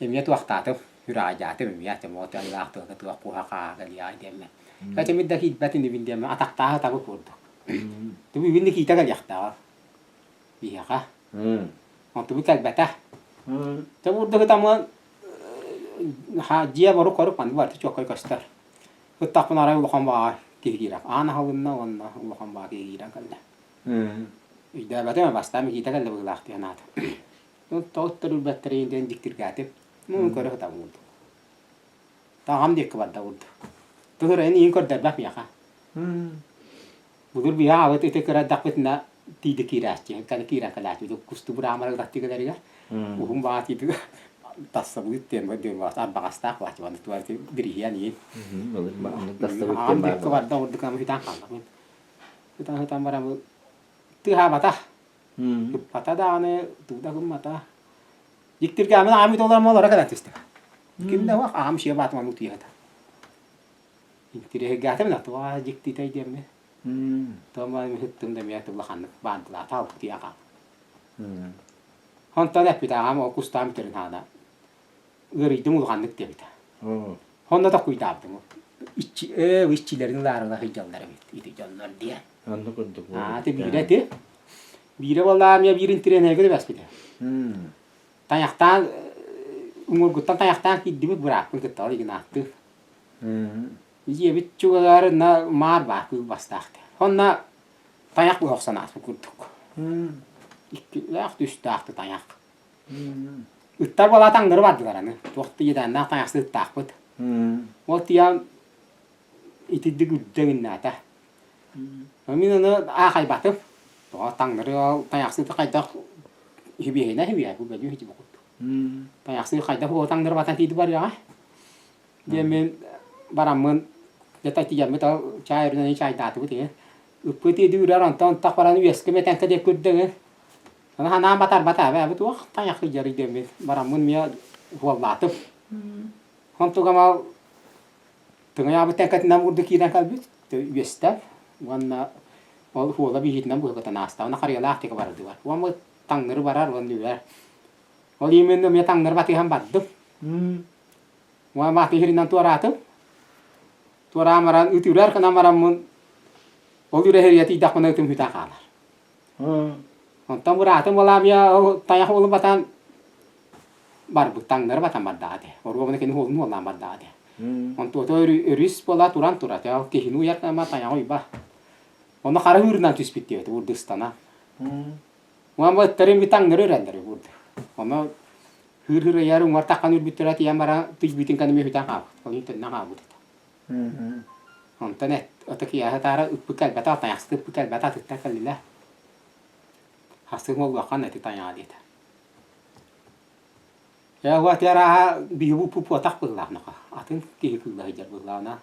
Эмиэ туохтаатым, үраайдаатым эмиэ, тымоо тыаллаах тыалга туох куһа хааһа кэлиэҕэй диэммин. Кэтимит да киирбэт инибин диэммин, атахтааһы табы курдук. Тубу бүгүн да киитэ кэлиэхтээҕэ. Биһиэхэ. Онтубут кэлбэтэ. Тэ бурдук ытаммын дьиэ борук-хорук маннык барыта чуоккай көстөр. Ыттахпын арай улахан баҕа киһи киирэр. Аан аһылынна уонна улахан баҕа киһи киирэн кэллэ. Өйдөөбөтүм, бастаан Микиитэ кэллэ быһыылаах диэн аата. Тоҕуттар үрбэттэрин диэн дьиктиргээтим. Муҥун көрө сытабын курдук. Таҕам диэки барда курдук. Тыһырайын иһин көрдөрбөх миэхэ. Былыр биһи аҕабыт ити кыра эрдэхпитинэ тиийдэ киирээччи, кэлэ киирэн кэлээччи. Кусту быраамара ылаттыгаларыгар уһун баҕа тиийдэ тассабыт диэн диэн арбаҕастаах баачы маннык туар бириһиэн иин. Аҕам диэки барда курдук ама хитан хаалла. Хитан хитан баран тыаһаабатах. Ыппата даҕаны, тугу да гыммата. Дьиктиргээмин аҕам үтэ олоро кэлэн түстэ. Ким да суох, аҕам сиэ баатыман утуйа Интириэһиргээтим да, туох дьиктитэй диэммин. Тома ыһыттым да эмиэ улаханнык баардылаата утуйа хаалла. Онтон эппит аҕам ол кустаан бүтэрин хаана ыарыйдым улаханнык диэбитэ. Онно токуйдаабытым. Иччи ээ иччилэрин ылаарыла сылдьаллар эбит ити дьоннор диэн. Онно курдук Аа, ити биирэ ити. Биирэ буоллаҕа эмиэ биир интириэнэйгэ түбэспитэ. Тайахтаан уҥуоргуттан тайахтаан киирдибит бырааппын кытта ол Игнаттыыр. Дьиэбит чугаһыгар на маар баар кыыл бастаах диэн. Онно тайах быһа охсон ааспыт курдук. Иккилээх үстээх тайах. Ыттар буолаат таҥнары бардылар аны. Туох да иэдээннээх тайахсыт ыттаахпыт. Ол тиийэн итирдик үрдэ гыннаата. Мин ону аахайбатым. Тоҕо таҥнары ол тайахсыты хайдах үһүбүөһүнэ үһүбүөһэ бу бэлиэ үһү курдук. Тайахсыы хайдах уол таҥнары батан тиийди барыаҕа. Диэн мин бараммын дьэ тиийэммит ол чаай өрүнэн чайдаатыбыт иһин. Ыппыт иди үрэр онтон тах баран үөскэ мэтэнкэ диэк көрдөҥү. Аны санаам батарбата бу туох тайах ыйарый диэммин бараммын миэ уоллаатым. Онтугам ол Тыҥыйаабыт тэҥкэтинэн курдук киирэн кэлбит, үөстэр уонна ол уола биһиитинэн быһыгытан ааста. Уонна харыйалаах диэки бардылар. Уонна таҥнары барар уонна үөр. Ол именно эмиэ таҥнары батыһан бардым. Уонна батыһырынан туораатым. Туораан баран ыт үрэр гынан бараммын ол үрэһирийэ тиийдэхпинэ ытым сүтэн хаалар. Онтон быраатым Балаамыйа ол тайах уолун батан барбыт, таҥнары батан бардаҕа этэ. Оруобуна кини уолун уоллаан бардаҕа этэ. Онтуота өрүс буола туран турар. Ол киһини уйар ама тайаҕы уйба. Ону хара ыырынан түспүт диэбит урдустана. Уон бу ыттарын би таҥнары үрэллэр урду. Ону хыыр-хыыр ыйар уҥар таххан үрбүттэрэ тиийэн баран тыйбытын кэннэ мүһүтэн хаалбыт. Ол төннөн хаалбыт этэ. Онтон эт ото киэһэ таара ыппыт кэлбэтэ, тайахсыт ыппыт кэлбэтэ, атыттар кэллилэр. Хасыһым буолуоххан эти тайаҕа диэтэ. Ээ уот арааһа биһиги пупуотах быһыылаах ноко. Атын киһи кыылла сылдьар быһыылаҕына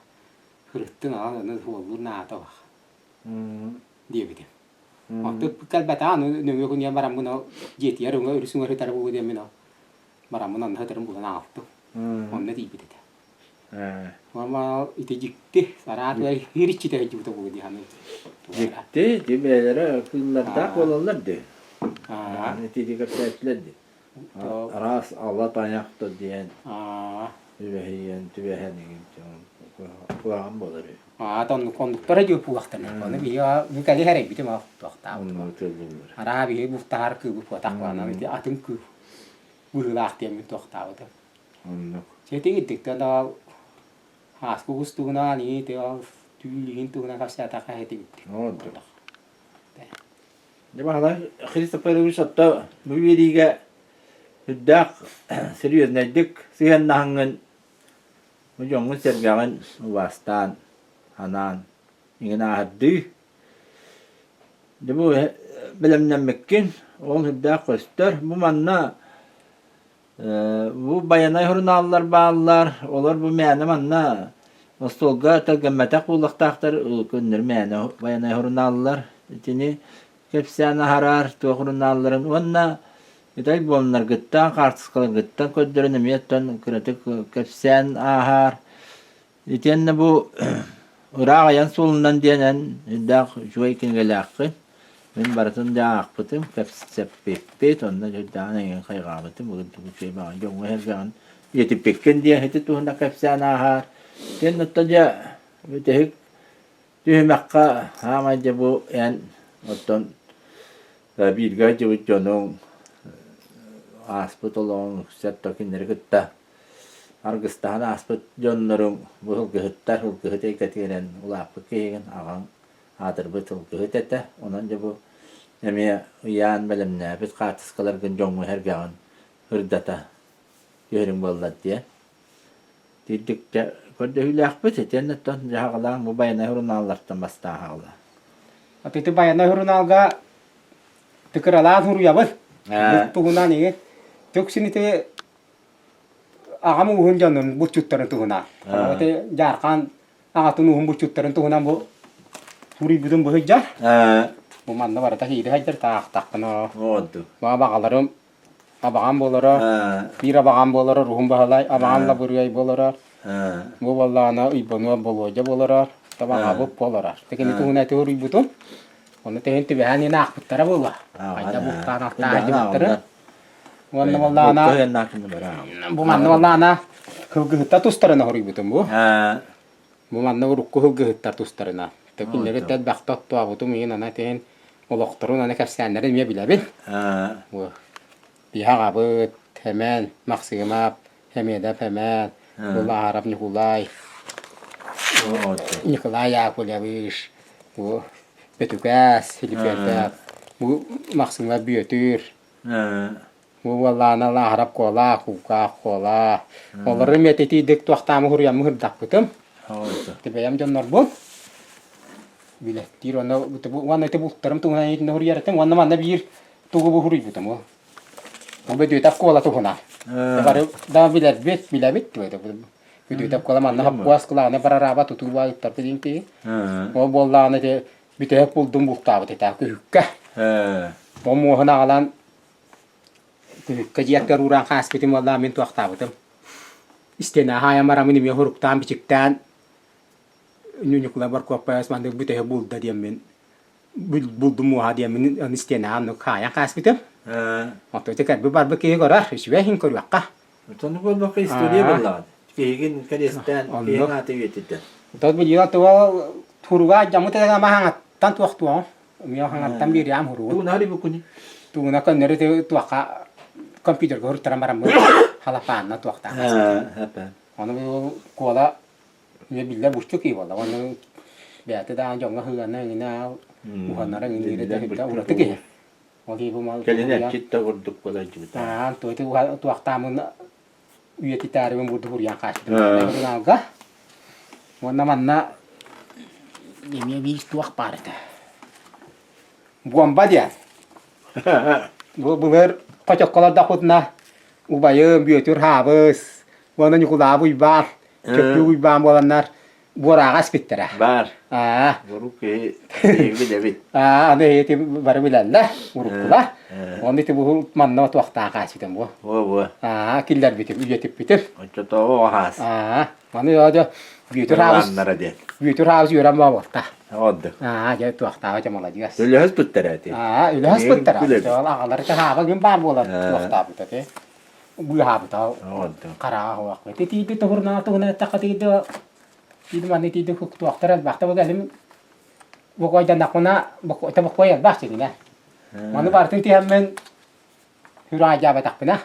хырыттын аҕал аны уоллуур наада бах диэбитим. Онтон ыппыт кэлбэтэҕэ аны нөҥүө күнүгэр бараммын ол дьиэтигэр өҥө өрүс уҥа сытара буолуо диэммин ол бараммын онно сытарын булан аҕалтым. Онно тиийбит этэ. Уонна ити дьикти, араатыгар хир иччитэ сылдьыбыта буолуо дии саныыбын. Дьикти, ити бэйэлэрэ кыыллардаах буолаллар дии. Ити кэпсээччилэр дии. Араас ала тайах да диэн түбэһийэн түбэһэн игин куһаҕан буолар үһү. Аата оннук оннуктара дии пуохтана. Ону биһи бу кэли хэрэйбитим ол туохтаабыт. Араа биһи бултаһар кыыбы пуотах буолан ити атын кыыл быһыылаах диэммин туохтаабытым. Оннук. Сэтигирдиктэн ол ааспыт устугунаан ии ол түүл иһин туһунан кэпсээтэххэ этигирдик. Ордук. Дьэ Баһылай Христофорович отто бу биэриигэ үрдээх серьезнайдык сыһыаннаһаҥҥын бу дьоҥҥун-сэргэҕин убаастаан, анаан иҥин ааһырдыы. Дьэ бу бэлэмнэммиккин, ол үрдээх көстөр. Бу манна Бу Байанай сурунааллар бааллар, олор бу мээнэ манна Остуолга тэлгэммэтэх буолуохтаахтар, көннөрү мээнэ байанай сурунааллар. Итини кэпсээн аһараар туох сурунаалларын уонна ити альбомнаргыттан, хаартыскаларгыттан көрдөрөн эмиэ оттон кыратык кэпсээн ааһаар. Итиэннэ бу ыраах айан суолунан диэн эн үрдээх үчүгэй кинигэлээххин. Мин барытын дьэ аахпытым, кэпсэппиппит, онно дьэ эйигин хайҕаабытым, бүгүн тугу үчүгэй баҕа дьоҥҥо эһэргэҕин үйэтиппиккин диэн ити туһунан кэпсээн ааһаар. Диэн оттон дьэ бүтэһик түһүмэххэ хаамай дьэ бу эн оттон бииргэ сылдьыбыт дьонуҥ ааспыт олоҕуҥ үксэ кинилэри кытта аргыстаһан ааспыт дьонноруҥ бу сылгыһыттар сылгыһыт эйгэтигэр улааппыт киһигин аҕаҥ аатырбыт сылгыһыт этэ. Онон дьэ бу эмиэ ыйаан бэлэмнээбит хаартыскаларгын дьоҥҥо сэргэҕин ырдата түһэриҥ буоллар диэн. Тиирдиктэ көрдөһүүлээхпит итиэннэ оттон дьаһаҕалаан бу Байанай сурунааллартан бастаан хаалла. Ити Байанай сурунаалга тыкыралаан суруйабын. Тугунан иһин. Түксүн ити аҕам ууһун дьонун булчуттарын туһунан. Ити Дьаархан аҕатын ууһун булчуттарын туһунан бу суруйбутум бу сылдьар. Бу манна барыта киирэ сылдьар таахтахпына. Баҕаларым абаҕам буолара, биир абаҕам буолара Руһун Баһылай, абаҕам Лабырыай буолара, бу буоллаҕына Уйбануо Болуодьа буолара, табаҕабыт буолара. Кини туһунан ити суруйбутум. Ону тэһин түбэһэн иһин аахпыттара буолла. Хайда бултаан алтаан Уонна буоллаҕына бу манна буоллаҕына кылгыһыттар тустарына суруйбутум бу. Бу манна урукку сылгыһыттар тустарына. Кинилэри элбэхтэ оттообутум иһин ана тиһин олохторун аны кэпсээннэрин эмиэ билэбин. Бу биһи аҕабыт Хэмэн Махсыымап, Хэмиэдэп Хэмэн, Улаарап Ньукулай, Николай Яковлевич, бу Бөтүкээс, Филиппиэрдээх, бу Махсыымап Бүөтүр, Бу буоллаҕына Лааһарап Куола, Куукаах Куола. Олору эмиэ итиитик туохтаамы суруйаммын сырдаппытым. Ити бэйэм дьоннорбун билэттиир уонна уонна ити бултарым туһунан итиннэ суруйар этим уонна манна биир тугу бу суруйбутум ол. Бу Бөдүөтэп Куола туһунан. Бары да билэрбит, билэбит Бөдүөтэп Куола манна хаппуас кылааны барараба тутуу баайыттарбыт диэн киһи. Ол буоллаҕына ити бүтэһик булдум бултаабыт этэ күһүккэ. Ол муоһун аҕалан Күһүккэ дьиэккэр ууран хааспытым уоллаах мин туохтаабытым. Истиэнэ хаайан бараммын эмиэ суруктаан-бичиктээн Ньукулай Боркуоппайас маннык бүтэһик булда диэммин булдум муоһа диэммин аны истиэнэҕэ оннук хаайан хааспытым. Оттон ити кэлбит барбыт киһи көрөр, үчүгэй иһин көрүөххэ. Оттон буолбакка история буоллаҕа. Киһигин кэриэстээн, киһиҥ аата үйэтитэн. Оттон билигин туга туруга дьаммыт этэ хаҥаттан туохтуоҕум. Миэхэ хаҥаттан биэриэм хуругун. Тугуна арыйбыккыный? Тугуна көннөрү туохха компьютерга хуруттаран бараммын халапаанна туохтаах. Ону бу Куола эмиэ биллэр булчу киһи буолла. Ону бэйэтэ даҕаны дьоҥҥо сыһыана эҥинэ уһанара эҥинниирэ ураты киһи. Ол киһи бу мал Кэлин эмчит да курдук буолайдыбыта. Аан туохтаамын үйэтитээрибин бурдук уруйан хааччытым сурунаалга. Уонна манна эмиэ биир туох баар этэ. Буомба диэн. Бу былыр хочокколордохпутуна убайым Бүөтүр Хаабыс уонна Ньукулаабы Уйбаан, Чөппүүк Уйбаан буоланнар буорааҕа испиттэрэ. Баар. Аа. Урук киһи билэбит. Аа, аны ити бары билэллэр, уруккулар. Оны ити бу манна туохтаах хаасытым бу. Во-во. Аа, киллэрбитим, үйэтиппитим. Оччотооҕу оҕо Аа, маны дьэ Бүөтүр Хаабыс диэн. Бүөтүр Хаабыс үөрэн буолта. Ордук. Аа, дьэ туохтааҕа дьэ маладьыас. Үлэһэс туттара ити. Аа, үлэһэс туттара. Аҕалары хааба күн баар буолар туохтаабыта ти. Быыһаабыта хараҕа хуахпыт. Тиийди туһурнаа туһуна эттэххэ тиийди Тиийдим манна тиийдим туохтар элбэхтэ бу кэлим бокуойданнахпына бокуойта бокуой элбэх сининэ. Маны барытын тиһэммин хүраайдаабатахпына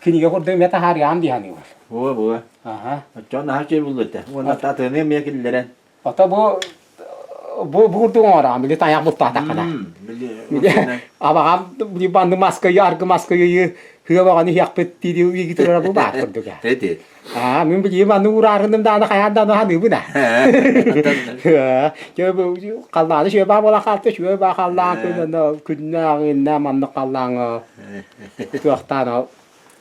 кинигэ курдук эмиэ таһаарыам дии саныыбын. Буо буо. Аха. Оччоҕо наһаа үчүгэй булла этэ. Уонна атыыны эмиэ киллэрэн. Ото бу бу бу курдук оҥороон били тайах бултаатаххына. Абаҕам били банды маска аргы маска хыа баҕаны иһиэхпит дии дии турара бу баар курдук. Эти. Аа, мин билиим аны уураарыным дааны хайаан дааны ханыыбын аа. Халлааны сүө баа буола хаалта, сүө баа халлаан күн күннээҕиннэ маннык халлааҥа туохтаан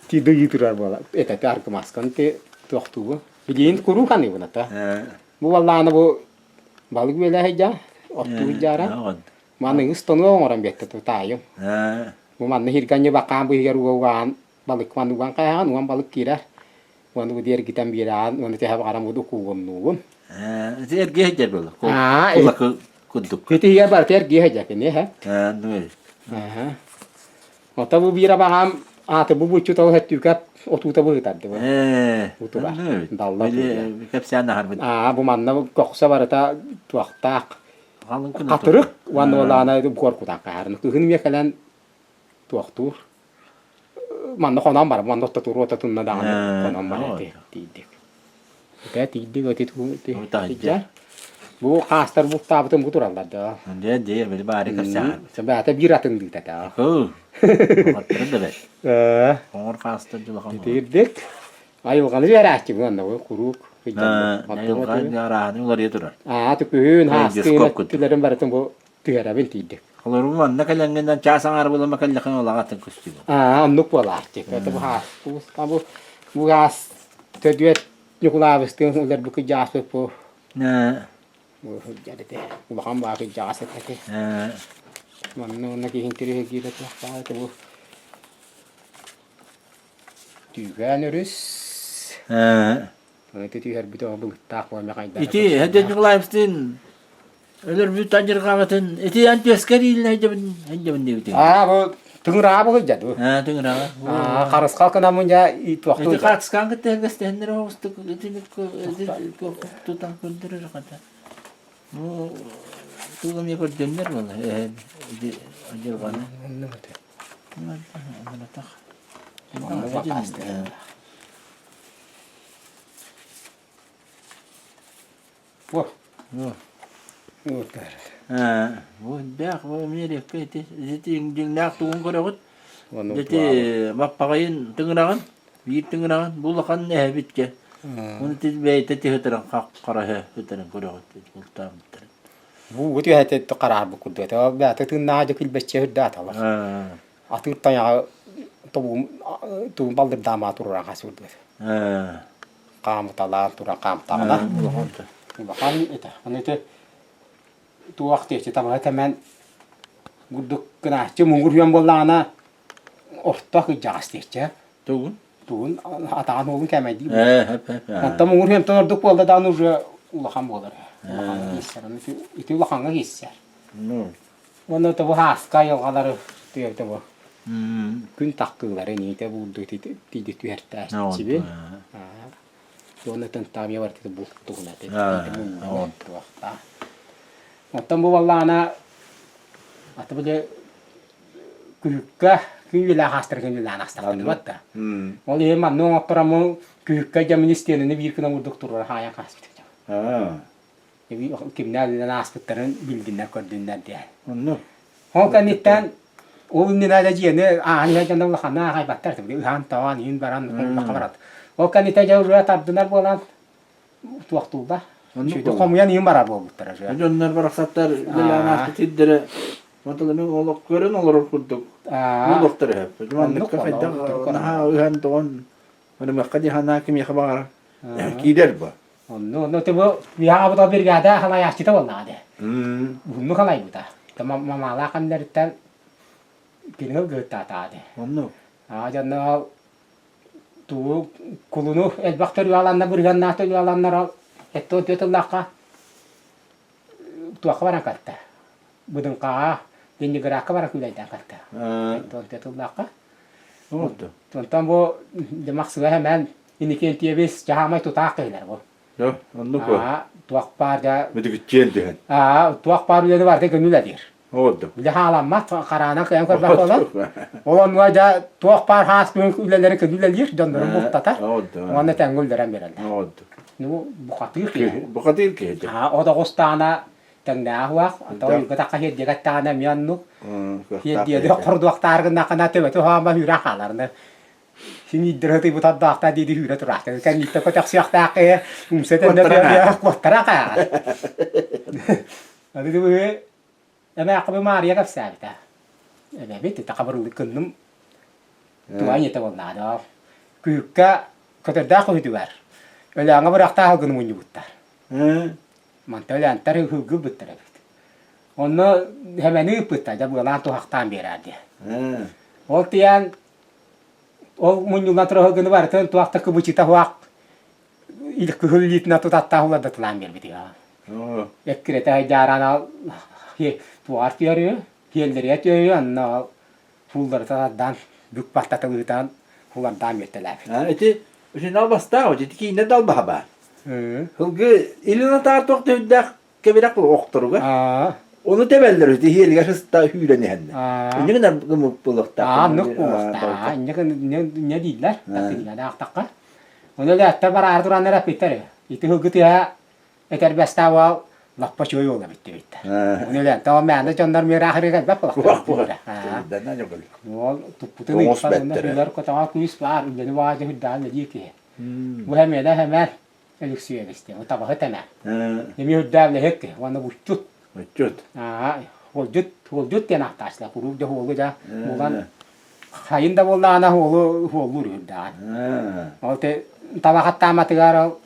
ти дыйыы турар буола. Этэ аргы масканы ти туохтуубун. Билигин куруук аныыбын ата. Бу баллааны бу балык үөлэ сылдьа, оттуу сылдьаара. Маны ыстонуо оҥорон биэртэ таайым. Бу манна хирганньы бакаан быыһыгар уга-угаан балык манна уган хайаҕын, уон балык киирэр. Уонна бу эргитэн биэрэҕин, уонна тэһэ баҕаран бу укуугуннуугун. Ити эргиэ сылдьар буолла. Кулакы курдук. Ити иһигэр барыта эргиэ сылдьар кини, һэ. Ото бу биир абаҕам ааты бу буччу тоҕус өттүүкэп отуута быһытарды бу. Утура. Далла Кэпсээн аһарбыт. Аа бу манна көхсө барыта туохтаах. Хатырык уонна олаана буор кутаах хаһарын. Кыһын эмиэ кэлэн туохтуур. Манна хонон бар, манна оттотуур ототунна даҕаны хонон бар тиийдик. Этэ тиийдик ити тиийдик. Бу хаастар бултаабытым бу тураллар да. Дьэ, дьэ, били баары кэпсээн. Баата биир атын дыыта та. Аттарын да бэр. Оҥор хаастар дьулахан. Тиирдик. Айылҕаны биэрээччи бу онно куруук. Айылҕа арааһын уларыйа турар. Аа, түкүһүн, хаастыын, өттүлэрин барытын бу түһэрэбин тиийдик. Олору манна кэлэҥҥинэн чаас аҥаар буолама кэллэхин олаҕа атын көстүү. Аа, оннук буолааччы. Это бу хаас, бу бу хаас төдүөт Ньукулаабыстыын ылар бу кыдьааспыт бу сылдьар этэ. Улахан баа кыдьаҕас этэ. Манна уонна киһин тириһиргиирэ туохтаах этэ бу Түүкээн өрүс. Ити түһэрбит оҕо былыттаах буолла хайдах. Ити Һэдэ Ньукулаевстыын өлөрбүт адьырҕаҕытын ити эн түөскэр иилинэ сылдьабын сылдьабын диэбитиҥ. Аа бу тыҥыраа бу сылдьа дуу. Аа тыҥыраҕа. Аа харысхал кынаммын дьэ туохтуу. Ити хаатыскаан кытта эргэстэһиннэр оҕустук итини тутан көрдөрөр хата. Бу тугу эмиэ көрдөннөр буолла ити адьырҕаны. Бу. Бу дээх бу Америка ити ити дьиҥнээх тугун көрөҕүт? Ити баппаҕайын тыҥыраҕын, биир тыҥыраҕын бу улахан эһэбит дьэ. Оны ити бэйэтэ тиһытыран хараһы ытыран көрөҕүт бултаабыттарын. Бу түһэтэ хараарбыт курдук этэ. Бэйэтэ тыыннааҕа дьэ күлбэччэ үрдэ аталар. Атыыр тайаҕа тобугум тугун балдырдаамаа туруран хас курдук. Хаамыталаан туран хаамтаҕына улахан этэ. Аны ити туох диэччи табаһы тэмэн курдук гынааччы муҥур үөн буоллаҕына орто кыдьаҕас диэччи. Тугун? Тугун атаҕын уолун кээмэйдии. Онтон муҥур үөнтэн ордук буолла даҕаны уже улахан буолар. Улахан кииссэр. Ити улахаҥҥа кииссэр. Уонна тобу һааска айылҕалары тыа бу күн тахкыылары ниитэ буурду тиийди түһэртээччибин. Уонна тынтаамия барыта булт туһуна туохтаах. Оттон бу баллаана аты били күһүккэ күн үөлээх аастара күн үөлээн астахтарбат да. Ол иһин манна оҥоттораммын күһүккэ дьэ истиэнэни биир гына курдук туруора хаайан хаспыт. Кимнээх үлэлээн ааспыттарын билдиннэр, көрдүннэр диэн. Онно. Ол кэнниттэн ол иннинэ да дьиэни ааһан иһэр дьоно улаханна аахайбаттар, ыһан-тоҕон, иһин баран улаха барат. Ол кэнниттэн дьэ уже тардынар буолан туохтуулла. Хомуйан иһин барар буолбуттара. Дьоннор барахсаттар үлэлээн ааспыт сирдэрэ Маталаны олох көрөн олорор курдук олохтор өһөп. Манныкка хайдах наһаа ыһан-тоҕон Ынымыахха дии санаа кимиэхэ баҕарар киирэр бу. Онно онно ты бу уяабыта бригада халайааччыта буоллаҕа дии. Уһуннук халайбыта. Мамаалаах кэмнэриттэн кинини ылгыһыттаатаҕа дии. Онно. Аа дьонно тугу кулуну элбэх төрүө аланна бырыһыаннаах төрүө аланнар 74 тыллаахха туохха баран кэлтэ. Быдыҥхаҕа Ленинградка баран күүлэйдээн кэлтэ. 74 тыллаахха. Онтон бу Дьамахсыга эмээн Иннокентьевич дьаһаамай тутаах киһилэр бу. Оннук Туох баар да Мүдүгүччүөн түһэн. Туох баар үлэни барыта көҥүл диир. Оҕордум. Үлэ хааламмат, хараанан кыайан көрбөх буолан. Ол оннуга дьэ туох баар хаас күн үлэлэри көҥүл дьоннорун бултатар. Уонна тэҥҥэ үллэрэн биэрэллэр. Оҕордум. Ну, бухатыыр киһи. Бухатыыр киһи. От оҕустаана тэҥнээх уах, онтон уйга тахха сиэрдиэгэттаҕына эмиэ оннук. Сиэрдиэди хордуохтаар гыннаххына төбөтө уһаама үүрэ хааларны. Синииддэрэ тыйбытардаахтаа диэди үүрэ тураахтар. Кэнниттэн көтөхсүөхтээх киһи умса тэннэ куоттара хаалар. Аны эмээххэ Маарыйа кэпсээбитэ. Эбэбит ити хабырыллы кынным туга ийэтэ буоллаҕа. Күүккэ көтөрдөөх үһүтүгэр. Өлөөҥҥө бырахтаах гына мунньубуттар. Манта Өлөөнтөр ыһыгы-быттар эбит. Онно Хэмэни ыыппыттар, дьэ быалаан туһахтаан биэрээр диэн. Ол тиийэн ол мунньуллан турар гыны барытын туох да кыбычыта суох кыһыл илиитинэн тутаттаах улардатылаан биэрбит Эккирэтэ дьааран туоҕар түөрү, киэллэригэр түөрү, онно суулларыта тардан, бүк баттатылыытан хулардаан биэртэлээбит. Ити итини албастаах, ити киинэ да албаһа баар. Сылгы илин атаар туох да үрдээх кэбирэх охторуга. Ону тэбэллэр ити иһиэлигэр сыста сүүрэн иһэннэр. Инньэ гынан буолуохтаах. Ааннык буолуохтаах. Инньэ инньэ дииллэр. Аахтахха. Ону элээттэр бараары тураннар эппиттэр. Ити сылгы тыаһа этэрбэстээх уол лаппа үчүгэй уол эбит диэбиттэр. Ону элээн тоҕо мээнэ дьоннор миэраахырыга элбэх буолахтар. Уол туппутун ыйыппат уонна сүлэр көтөҕө күүс баар үлэни баҕа үрдээн үлэлиир киһи. Бу хэмиэнэ хэмээн Алексеевич диэн табаһыт эмэ. Эмиэ үрдээн үлэһит киһи уонна буччут. Буччут. Уолдьут, уолдьут диэн ааттааччылар куруук дьэ уолу дьэ булан хайын да буоллаҕына уолу уоллуур үрдээн. Ол те табахаттааматыгар ол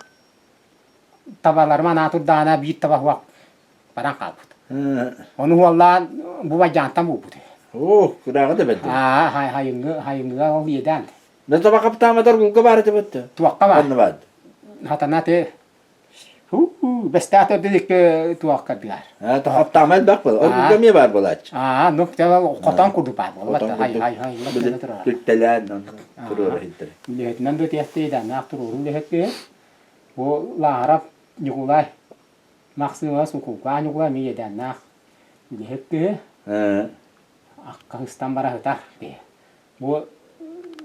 табаларым анаа турдаҕына биир таба суох баран хаалбыт. Ону уоллаан бу Бадьаантан булбут. Оо, кырааҕы да бэрдэ. Аа, хайыҥҥы, хайыҥҥыга ол иэдээн. Да таба хаптааматар гулга баар этэ бытты. Туохха баар? Онно баар. Хатана те Ху, бэстээх төрдүн икки туохка дыар. Аа, хаптаама элбэх был. Ол гулга эмиэ баар буолааччы. Аа, ну, хотон курдук баар буолла. Хай, хай, хай, Түттэлээн туруора иһиттэр. Үлэһитинэн да тиэхтии даннаах туруору үлэһит Бу Лаарап Ньукулай Махсыыма Сукулгаа Ньукулай эмиэ иэдээннээх үлэһит киһи. Аккаһыстан бара сытар киһи. Бу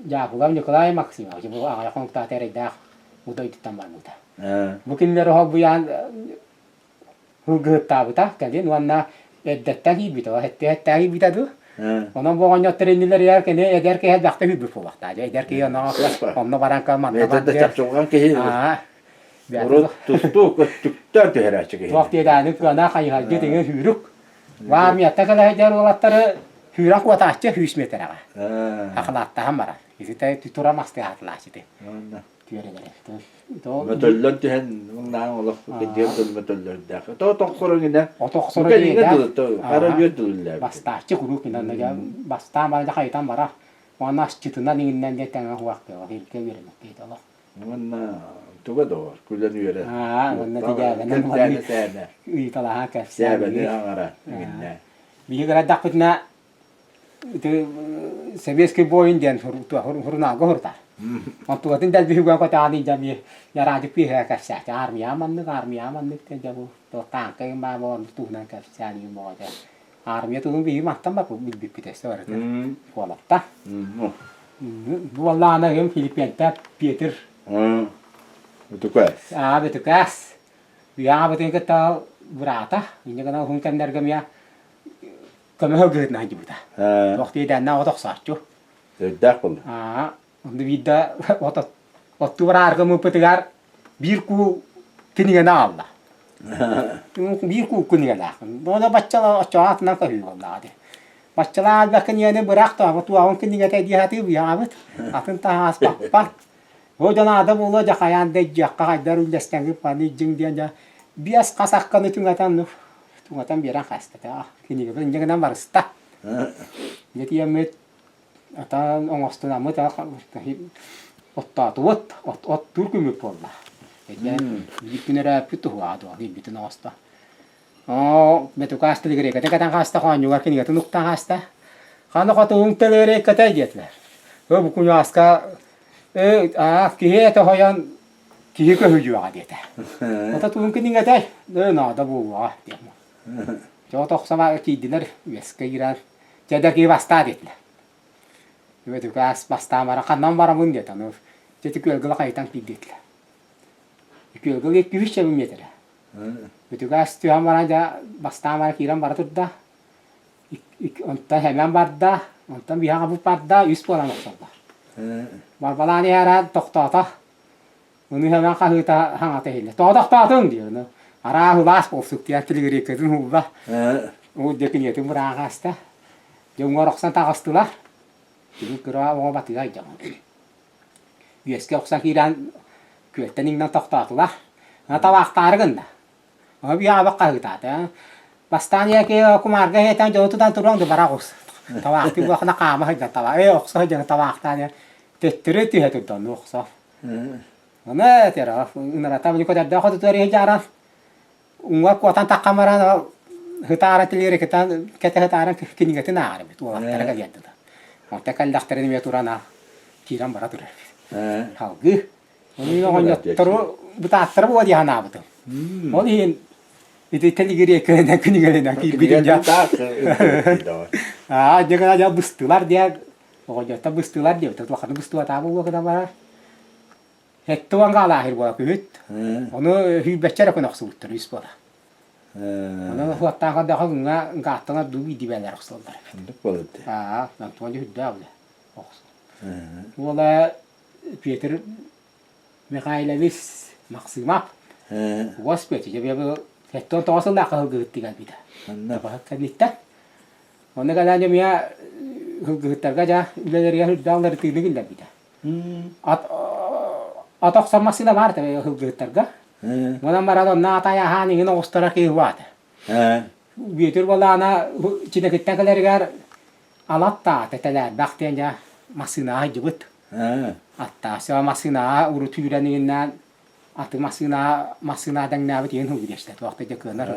Дьаакылап Николай Максимович бу аҕыйах хонуктаах эрэйдээх бу дойдуттан барбыта. Бу кинилэр оһолбуйаан Ылгыһыттаабыта кэлин уонна эрдэттэн киирбитэ, эттээх киирбитэ дуу. Онон бу оҕонньоттор иннилэригэр кини эдэр киһи элбэхтэ киирбит буолуохтаах. Эдэр киһи онно онно баран манна баран чахчылҕан киһи урут тустуу көттүктэн түһэрээччи киһи. Туох диэдээни кыана хайыһаргы тиҥи сүүрүк. Армияттан кэлэ сылдьар уолаттары сүүрэн куотааччы сүүс миэтэрэҕэ. Акылааттаһан баран. Ити тура мастыаһатылааччы түөрэлэрэ. Мөтөллөн түһэн муҥнаан олох кырдьыар дылы мөтөллөрдөөх. Ото тохсорон гинэ. Ото охсоро дылы хара үөр дылы Бастааччы куруук гинэ бастаан баран хайытан барар. Уонна асчытынан иҥиннэн диэн тэҥэ хуах кыаҕа илгэ үөрэммит киһи олох. Уонна туга доҕор күлэн үөрэ. Аа, уонна тидээбэнэн сээнэ. Ыйыталаһа кэпсээн. Сээбэни аҥара иҥиннэ. Биһиги кырадахпытына ити Советский воин диэн сурунаалга сурутар. Онтугатын дэлби үгэн көтөҕөн илдьэ яраадьык пиэһэ кэпсээти. Армия маннык, армия маннык диэн дьэ бу тааҥка игин баа буолан туһунан кэпсээн игин боҕо дьэ. Армия туһун биһиги мантан бар билбиппит өссө барыта куолатта. Бу буоллаҕына ыйым Филиппиэнтэ Петр Бөтүкээс. Аа, Бөтүкээс. Үйэҕэ кытта быраата. Инньэ гынан уһун кэмнэргэ эмиэ көмө гыһытынан сылдьыбыта. Туох диэдээннээх от охсооччу. Өйдөөх буолла. Аа, онно биирдэ от оттуу бараарга мыппытыгар биир куу кинигэни аҕалла. Биир куу кинигэлээх. Ону баччала оччоҕо атынан көһүү буоллаҕа дии. Баччалаах элбэх кинигэни бырах да, туоҕун кинигэтэ дии сатыы быйаҕабыт. Атын таһааспаппат. Ол дьон аада буолуо дьэ хайаан да илдьиэххэ хайдар үллэстэҥҥит маны илдьиҥ диэн дьэ биэс хас акканы түҥэтэн Тугатан биэрэн хаастата. Кинигэбин инньэ гынан барыста. Дьэ тиийэммит атан оҥостунаммыт оттоотубут. От оттуур күммүт буолла. Этэ биир күн өрөөппүт туһуга дуо киирбитин оҥосто. Оо, Бетукаас тилигириэкэтэ кэтэн хааста, хоонньугар кинигэтин уктан хааста. Хана хотугуҥ тилигириэкэтэ диэтилэр. Өө бу куньааска ээ аа киһи этэ хойон Киһи көһүйүөҕэ диэтэ. Ото тугун кинигэтэй? Ээ, наада буолуоҕа диэн. Дьэ ото охсома киирдилэр, үөскэ киирэн, дьэ да киһи бастаа диэтилэр. Үөтүкээс бастаан баран, ханнан барабын диэтэ. Аны дьэ ити күөлгэ хайытан киир диэтилэр. Күөлгэ икки-үс чэбин миэтэрэ. Үтүгээс түһэн баран дьэ бастаан баран киирэн бара турда. Онтон Сэмэн барда, онтон биһиэхэ бу барда, үс буолан охсоллор. Барбалаан иһэрэ тохтоото. Ону Сэмэн хаһыыта хаҥата иһиллэ. Тоҕо тохтоотуҥ диир. Ону араа ылаас буолсук диэн тилигириэккэтин уулла. Ол диэки ийэтин бырааҕа аста. Дьэ уҥуор охсон таҕыстылар. Кини кыра оҕо батыга дьон. Үөскэ охсон киирэн. Күөлтэн иҥнэн тохтоотулар. Табаахтаары гынна. Объява хаһыытаата. Бастаан ийэки кумаарга иһэтэн дьону тутан туруоҥ да бара оҕус. Табаахтыы буолахына хаама сылдьан таба ээ охсо сылдьан табаахтаан төттөрү түһэ турда онну охсо. Ону этэр ынарата били көтөрдөөх отутугар иһи дьааран уҥа куотан таххан баран һытаара тилиэрикитан кэтэ һытааран кинигэтин ааҕар эбит уолаттара кэлиэн дылы. Онто кэллэхтэрин эмиэ туран киирэн бара турар эбит. Салгыы Ону оҕонньоттору бытааттара буола дии санаабытым. Ол иһин ити тэлигириэккэнэн күнүгэлэнэн киирбитим дьэ. Аа, дьэ гына дьэ быстылар диэн оҕонньоттор быстылар диэбит. Улаханы быстыбатаа буолуо гына барар. Сэттэ уон гаалаахыр буола күһүт. Ону сүүрбэччэ эрэ күн охсубуттар үс буола. Ону суоттаах көрдөхө күҥҥэ гааттан ордуу биирдии охсуллар эбит. Аа, Антон үрдээх үлэ охсу. Уола Петр Михайлович Максимов уос Петр дьэ 79 сыллаахха сылгыһыттыы кэлбитэ. Табаһыт кэнниттэн. Онно кэлэн эмиэ сылгыһыттарга дьэ үлэлэригэр үрдээх уларытыыны киллэрбитэ. Ат ат охсор массыына баар этэ сылгыһыттарга. Онон баран онно ат айаһаан иҥин оҕустарар киһи баата. Бүөтүр балаана Чинэкиттэн кэлэригэр Алаттаата тэлээрбэх диэн дьэ массыынаҕа сылдьыбыт. Аттаасыа массыынаҕа урут үүрэн иҥиннээн аты массыынаҕа массыына дэҥнээбит иһин һылгыдэстэ туох да дьэ кыанар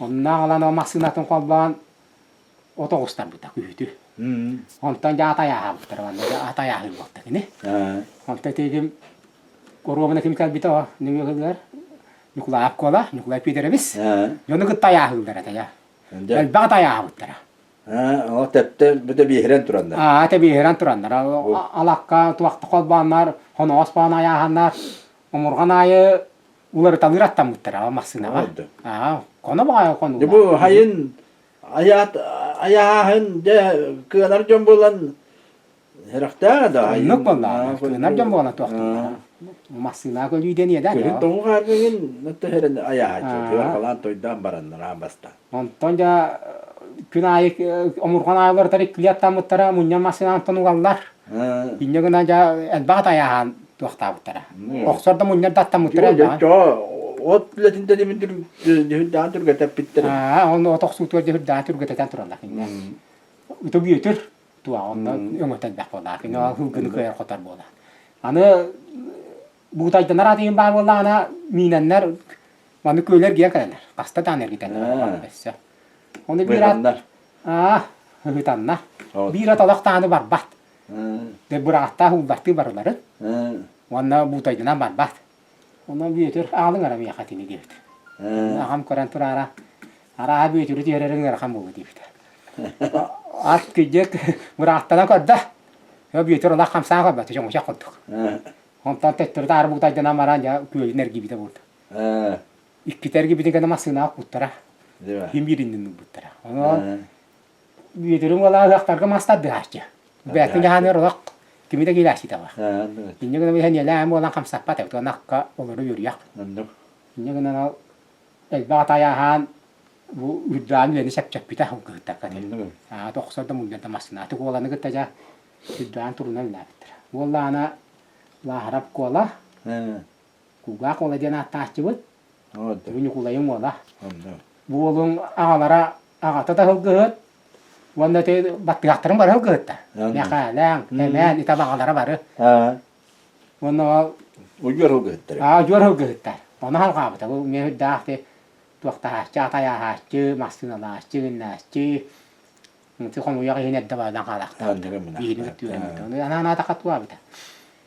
Онно аҕалан ол массыынатын холбоон от оҕустарбыта күһүтү. Онтон дьэ ат айааһаабыттара манна дьэ ат айааһыыр буолта кини. Онтон итигим оруобуна ким кэлбитэ о нөҥүө сылыгар Ньукулаап Куола, Ньукулай Пидэрэбис дьону кытта айааһыыллар этэ дьэ. Элбэх ат айааһабыттара. Оо, тэптэ бүтэ биэһирэн тураннар. Аа, тэбиэһирэн тураннар. Алакка туохта холбооннор, хоноҕос баан айааһаннар, омурҕан аайы уларыталыыр аттаммыттара массыынаҕа. Аа, коно баҕайы хонуулар. Бу хайын айаат айааһын дьэ кыанар дьон буолан Сэрэхтээх да Оннук буоллаҕа. Кыанар дьон буола туохтууллара. Массыына көлүү диэн иэдээн. Күһүн тоҥу хааргыгын төһөрөн айааһаччы тыар тойдаан бараннар аан бастаан. Онтон дьэ күн аайы омурҕан аайыларыттар иккилии аттаммыттара мунньан массыынантан угаллар. Инньэ гынан дьэ элбэх айааһаан туохтаабыттара. Охсор да мунньар да аттаммыттара элбэҕэ. От үлэтин тэтимин түргэтэн түргэтэппиттэр. Аа, онно от охсуутугар дьэ үрдээн түргэтэтэн тураллар. Ытып үөтүр туох онно өҥөтө элбэх буоллаах кини ол һылгыны кыайар хотор буолар аны буутайданар атыйын баар буоллаҕына миинэннэр маны күөлэр гиэн кэлэллэр хаста даҕаны эргитэллэр өссө ону биир ат аа ыһытанна биир ат олох даҕаны барбат бырааттаах ууллартыы барыларын уонна буутайданан барбат Онон Бүөтүр аалыҥ эрэ миэхэ итини диэбит. Аҕам көрөн тураара, арааһа Бүөтүрү түһэрэриҥ ыарахан буолуо диэбитэ. Ат кыдьык бырааттана көрдө. Бүөтүр олох хамсаан көрбөтө, чоҥочох курдук. Онтон төттөрү таары бугутайданан баран дьэ күөлүн эргийбитэ буолду. Иккитэ эргийбитин кэннэ массыынаҕа куттара. Ким биириннин ылбыттара. Онон Бүөтүрүм уола ыһыахтарга мас тардыһааччы. Бээтин дьаһаныар олох кими да киилээччитэ бар. Инньэ гынан иһэн иэлээн буолан хамсаппат эбит уонна акка олору үөрүйэх. Инньэ гынан ол элбэх атайааһаан бу үрдээн үлэни чэпчэппитэ кыһыттарга аата охсор да мунньар да массыына аты куоланы кытта дьэ үрдээн турунан үлэлээбиттэрэ. Уоллаана Лааһарап Куола Кулгаах уола диэн ааттааччыбыт. Бу Ньукулайым уола. Бу уолуҥ аҕалара аҕата да сылгыһыт уонна ити баттыгахтарын бары сылгыһыттар. Мэхээлэҥ, Тэмээн, ити абаҕалара бары. Уонна ол Удьуор сылгыһыттар. Аа, удьуор сылгыһыттар. Ону халҕаабыта. Бу миэхэ үрдээх ти туохтаһааччы, атайааһааччы, массыыналааччы, гыннааччы. Ити хомуйах иһин эрдэ баран хаалаахтаабыта. Биһини кытта үөрэммитэ. Ону анаан аатахха туһаабыта.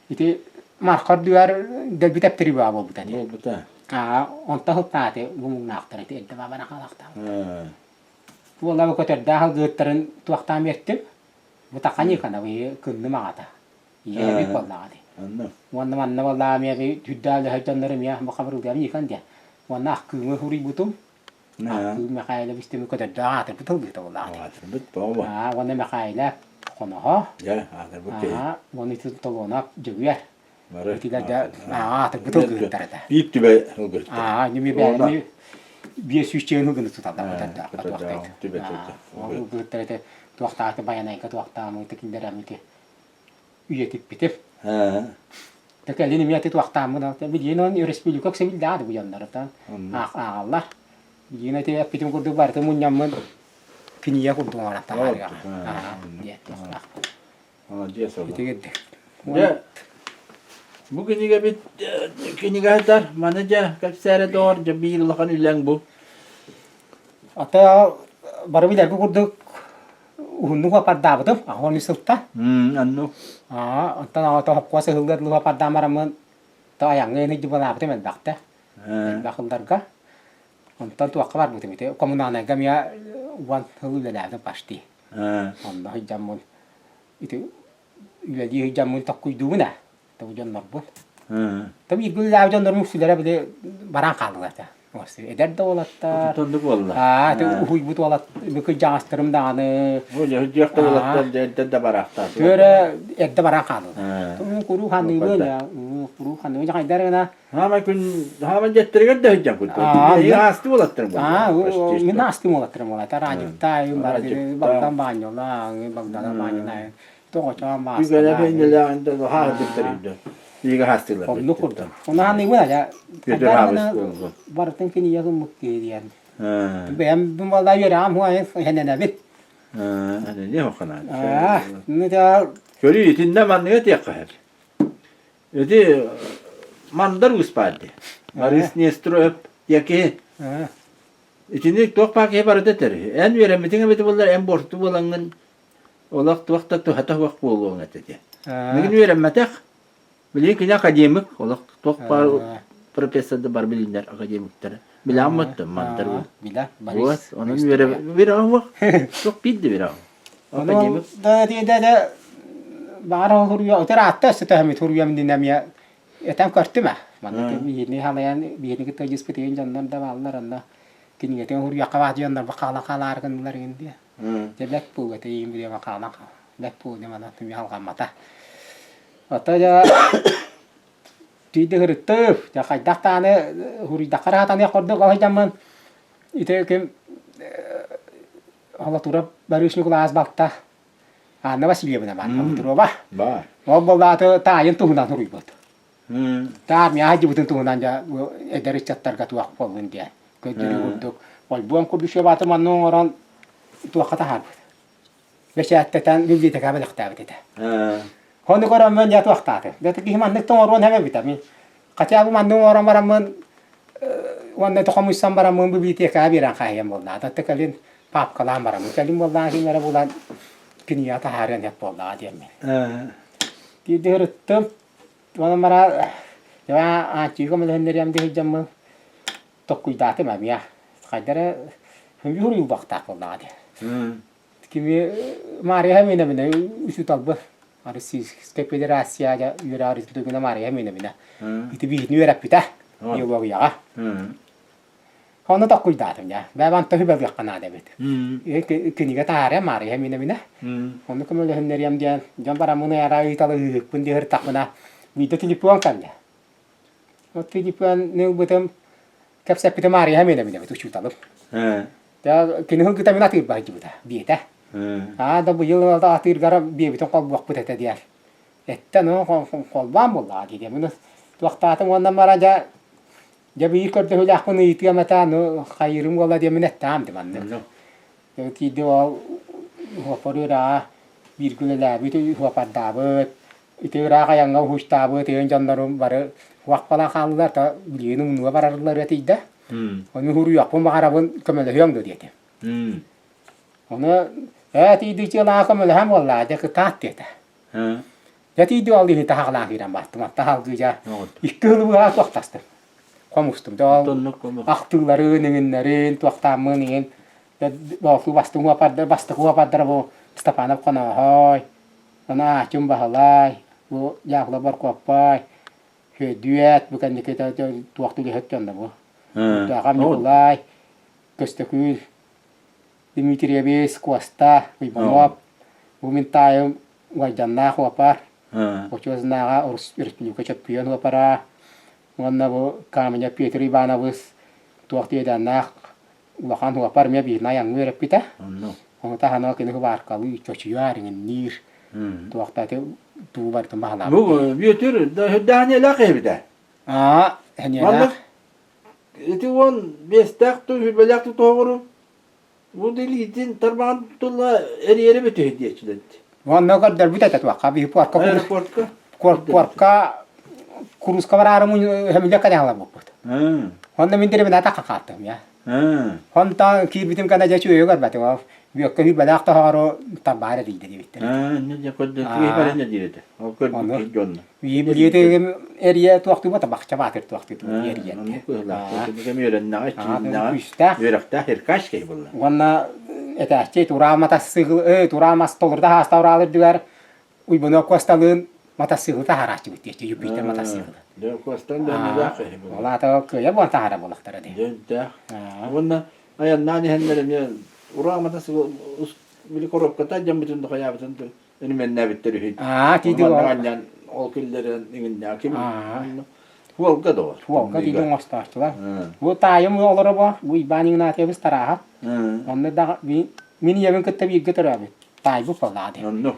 Ити Марха үрдүгэр дэлби тэптэрии баа буолбута дии. Буолбута. Аа, онтон сылтааты бу муҥнаахтар ити эрдэ баабара хаалаахтаабыт. Уола бу көтөрдөөх алгыыттарын туохтаан биэртим. Бу таканьыкана быйы кынным аҕата. Ийэ эбит буоллаҕа дии. Уонна манна буоллаҕа эмиэ түрдээх үлэһит дьоннор эмиэ бу хабырылдыам ньыыкан диэн. Уонна ахкыымы суруйбутум. Ахкыым Михайлович түмүк көтөрдөөх аатырбыт ылгыта буоллаҕа дии. Аатырбыт боо. Аа, уонна Михайлов хоноһо. Дьэ, аатырбыт киһи. Аа, уонна ити Толуонап Дьөгүөр. Бары Итилэр дьэ аатырбыт ылгыһыттар этэ. Биир түбэ ылгыһыттар. Аа, ньүмү бэйэни 500 чээн ылгыны туталлар көтөрдөөх Ол ылгыһыттар этэ туохтааты байанайга туохтаамыты кинилэр эмити үйэтиппитим. Кэлин эмиэ туохтааммын билигин он республика өксөбүллээх бу дьоннорутан ааҕаллар. Билигин ити эппитим курдук барытын мунньаммын кинигэ курдук оҥорон таһаарыаҕа. Диэн туохтаах. Молодец оҕо. Итигирдик. Дьэ, бу кинигэбит кинигэһитэр маны дьэ кэпсээрэ доҕор дьэ биир улахан үлэҥ бу. Ата бары билэргэ курдук уһуннук апардаабытым аҕыс сылта. Анну. Аа, онтон аҕата хопкуос ыһыллар луһа апардаан бараммын то айаҥҥа ини дьыбалаабытым элбэхтэ. Элбэх ылларга. Онтон туохха барбытым ити коммуналайга эмиэ уон сыл үлэлээбитим почти. Онно сылдьаммын ити үлэлии сылдьаммын токкуйдуубун ээ тобу дьоннорбун. Там бииргэ үлэлээбит дьоннорум үксүлэрэ били баран хааллылар этэ. Эдэр да уолаттар. Оннук буолла. Аа, ити уһуйбут уолат кырдьаҕастарым даҕаны. Бу дьэ да уолаттар дьэ эрдэ да бараахтаатылар. Түөрэ эрдэ баран хааллылар. Куруу ханыыбын, куруу ханыыбын хайдар гына Хаама күн хаама дьэттэригэр да сылдьан курдук. Аасты уолаттарым Аа, мин аастым уолаттарым уолаттар. Радиктаайым, Богдан Баанньолаах, Богдана Баанньолаах, Тоҕочоон Түгэнэ Бааскалаах. бэйнэлээҕин да хааһырдыктар үрдө. Биһиги хаастыылар. Оннук курдук. Ону ханыыбын ада. Петр Хаабыс буолла. Барытын кинигэ гыммыт киһи диэн. Бэйэм бу балла үөрэҕим хуайын хэнэнэбит. Не хоханаан. Аа, ну да Көрүү итиннэ манныга тиэххэ сөп. Ити Мандар Уус баар дии. Борис Нестеров диэн киһи. Итини туох баар киһи барыта этэр. Эн үөрэммитиҥ эбитэ буоллар, эн буорту буолаҥҥын олох туох да туһата суох буолуоҥ этэ диэн. Билигин үөрэммэтэх. Билигин кини академик, олох туох баар профессор да бар билиннэр академиктара. Билэҕин да Мандар Уус. Билэ, Вот, онон үөрэ үөрэҕэ суох. Туох биир да үөрэҕэ. Академик. Да, да, да, баҕар ол хуруйа өтөр аатта өссө төһөмүт хуруйам динэ эмиэ этэн көртүм ээ. Манна биһини халайан биһини кытта дьыспытыгын дьоннор да бааллар онно кинигэтин хуруйахха баат дьоннор бу хаалан хаалаары гыннылар гин диэ. Дьэ бэт буолуо этэ иин билиэм хаалан бэт буолуо диэн манан түмү халҕаммата. Ото дьэ тиийдэ ырыттым. Дьэ хайдах даҕаны хуруйдахха хаатаныах курдук ол дьаммын ити ким Холотура Борис Ньукулаас балта Анна Васильевна баар Холотурова. Баар. Ол буоллааты таайын туһунан суруйбут. Армия сылдьыбытын туһунан дьэ эдэр ыччаттарга туох буоллун диэн көрдөрүү курдук. Ольбуон Курдушеваты манна оҥорон туохха таһаарбыт. Бэчээттэтэн библиотекаҕа бэлэхтээбит этэ. Ону көрөммүн дьэ туохтаатым. Дьэ киһи маннык тоҥоруон сөп эбит. Мин хотя бы маннык оҥорон бараммын уонна хомуйсан бараммын библиотекаҕа биэрэн хаайыам буоллаҕа. Ата кэлин папкалаан бараммын. Кэлин буоллаҕа ким эрэ булан кинигэ таһаарыан сөп буоллаҕа диэммин. Биирдэ ырыттым. Онон бара аанчыыга мөлөһүннэриэм дии сылдьаммын токкуйдаатым эмиэ. Хайда эрэ уһуйуллуохтаах буоллаҕа дии. Кими Мария Миновна учууталбын Российскай Федерация үөрэҕэр Мария Миновна ити биһини үөрэппитэ биологияҕа. Ону токкуйдаатым дьэ. Бэйэм антон үбэлиэххэ наада эбит. Кинигэ таһаарыам Мария Миновна. Ону көмөлөһүннэриэм диэн дьон бараммын ыйара ыйыталаһыыһыкпын диэһир тахпына биирдэ телефон кэллэ. Вот телефон ылбытым кэпсэппитим Мария Миновна учууталым. Кини сылгыта мин атыырбар сылдьыбыта, биэтэ. Аа да быйыл атыыргара биэбитин холбуохпут этэ диэн. Эттэн ону холбоон буоллаҕа дии диэн. Мин туохтаатым уонна мара дьэ дьэ биир көрдөһүүлээхпин ыйытыам этэ, аны хайыырым буолла диэн мин эттэҕим дии маннык. Тиийдим ол уоппар үөрэҕэ бииргэ үлэлээбит, уопардаабыт, ити ыраах айаҥҥа уһуучтаабыт ыйын дьоннорум бары уохпалаан хааллылар, то билигин умнуга барарлар тиийдэ. Ону уһуруйуохпун баҕарабын, көмөлөһүөҥ дуо диэтим. Ону ээ тиийдии дьыалаҕа көмөлөһөн буоллаҕа, дьэ кытаат диэтэ. Дьэ тиийдии ол иһин таһаҕалаан киирэн баттым, таһалгыы дьэ икки сылы быһа туохтастым. Хомустум. Дьэ ол ахтыыларын, иҥиннэрин, туохтааммын иҥин боотуу бастыҥ уопардар, бастакы уопардара бу Степанов Хонооһой, ону Аачым Баһылай, бу Дьаакыла Боркуоппай, Һүөдүөт, бу кэнники туох түгэһит дьонно бу. Куртааҕам Ньукулай, Көстөкүүн, Дмитриевич, Куоста, Уйбанов, бу мин таайым Уолдьаннаах уопар, Очуос-Нааҕа Өрөспүүбүлүкэ Чөппүйүөн уопара, уонна бу Каменев Петр Иванович туох диэдээннээх улахан уопар эмиэ биирин айаҥҥа үөрэппитэ. Ону таһынан кини сыбааркалыы, чочуйар, иҥинниир. Туох да ити Туу барытын баһылаабыт. Бу Бүөтүр даһаниялаах эбитэ. Аа, хэниэлээх. Ити 15-тээх ту хүрбэлээх ту тоҕору бу илиитин тарбаҕын тула эриэри бүтүһү диэччилэр. Онно көрдөрбүт этэ туохха биһи пуорка Аэропортка. Пуорка курууска бараары хөмүлэ кэдэһаларбыппыт. Онно мин деревина такка хааттым я. Онтон киирбитим кэннэ дьэ үчүгэйи көрбөтүм. Бүөккэ сүүрбэлээх тоһоҕору тарбаар эрийдэ диэбиттэр. Билиэтигим эрийэ туохтуубата бахча баатыр туохтууту эрийэн. Күүстээх. Үөрэхтээх иркаш киһи буолла. Уонна этээччи тураал матассыгыл тураал мас толору таһааста ураал үрдүгэр Уйбанов Куосталыын матассыылы таһаарааччыбыт диэччи Юпитер матассыылы. Дьэ Куостан да киһи буолла. Ол аата кыайа буолан таһаара буоллахтара дии. Дьэ Уонна айаннаан иһэннэр эмиэ ураа матассыыл били коробката дьаммытын дохайаабытын үнүмэннээбиттэр үһү. Аа тиийди ол ол күллэрин иҥиннээх ким Хуолга доҕор. Хуолга тиийди оҥостооччулар. Бу таайым олоро бо, бу Иван Игнатьевич Тараһап. Онно да мин ийэбин кытта бииргэ төрөөбүт. Таайбыт буоллаҕа дии. Онно.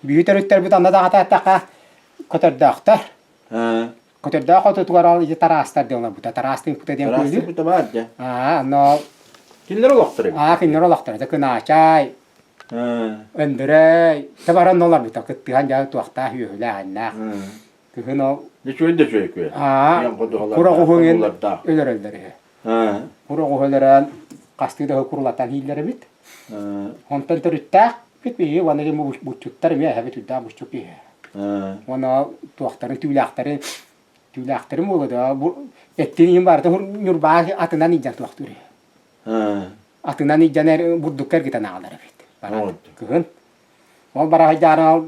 Бүһү төрүттэрбит онно даҕата эттэххэ көтөрдөөхтөр. Көтөрдөөх отутугар ол ити тараастар диэн олорбута. Тараас тыыппыта диэн Тараас тыыппыта баар дьэ. Аа, онно Кинилэр олохтор эбит. Аа, кинилэр олохтор. Это Кынаачай, Өндөрөй, табаран олорбута. Кыттыһан дьэ туохтаах үөһүлээх Кыһын ол Үчүгэй да үчүгэй күөл. Аа, кур оҕуһун өлөрөллөр үһү. Кур оҕуһу өлөрөн хастыы да курулатан ииллэр эбит. Онтон төрүттээх бит биһиги уонна буччуттар эмиэ эһэбит үрдээх буччук киһи. Уонна туохтарын түүлээхтэрин түүлээхтэрин буолуо да эттин иһин барыта ньурбаа атынан илдьэн туохтуур үһү. Атынан илдьэн бурдукка эргитэн аҕалар эбит. Кыһын. Ол бараһайдаары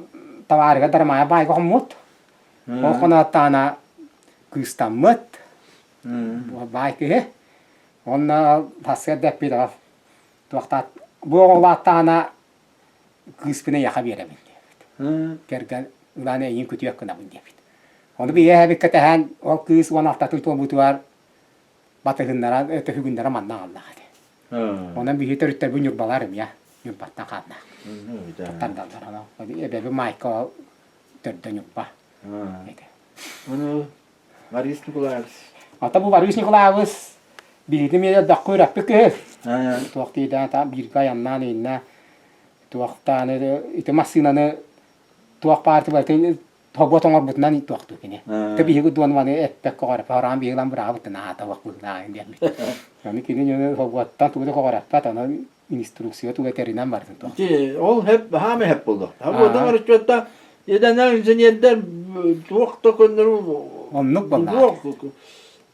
табаарыга дарамаайа баайга хоммут. Ол хоноттаана кыыстаммыт. Баай киһи. Уонна сарсыарда эппит туохтаат бу оҕолоохтоҕуна кыыспын эйиэхэ биэрэбин диэбит. Кэргэн ылан эйигин күтүөх гынабын диэбит. Ону биһиги эһэбиккэ тэһэн ол кыыс 16-тын туолбутугар батыһыннара төһүгүннэрэ манна аҕаллаах этэ. Онон биһиги төрүттэрбит Ньурбалар эмиэ Ньурбаттан хааннаах. Тардаллар. Эбэбин Маайка төрдө Ньурба этэ. Ону Борис Николаевич. Ата бу Борис Николаевич биһиги эмиэ элбэххэ үөрэппит киһи. Туох диэтээн бииргэ айаннаан иннэ туохтаан ити массыынаны туох баар барытын тобот оҥорбутунан туохтуу кини. Тэ биһиги дуон маны эппэккэ көҕөрөппөт араан биһиги ылан быраабыттан аата уох быһыылаах диэммит. Аны кини хобуоттан тугу да көҕөрөппөт онон инструкция тугу этэринэн барытын туох. Ити ол хеп хаама хеп буолла. Хабыадан арыччуотта еденен инженердер туох да көннөрү Оннук буолла.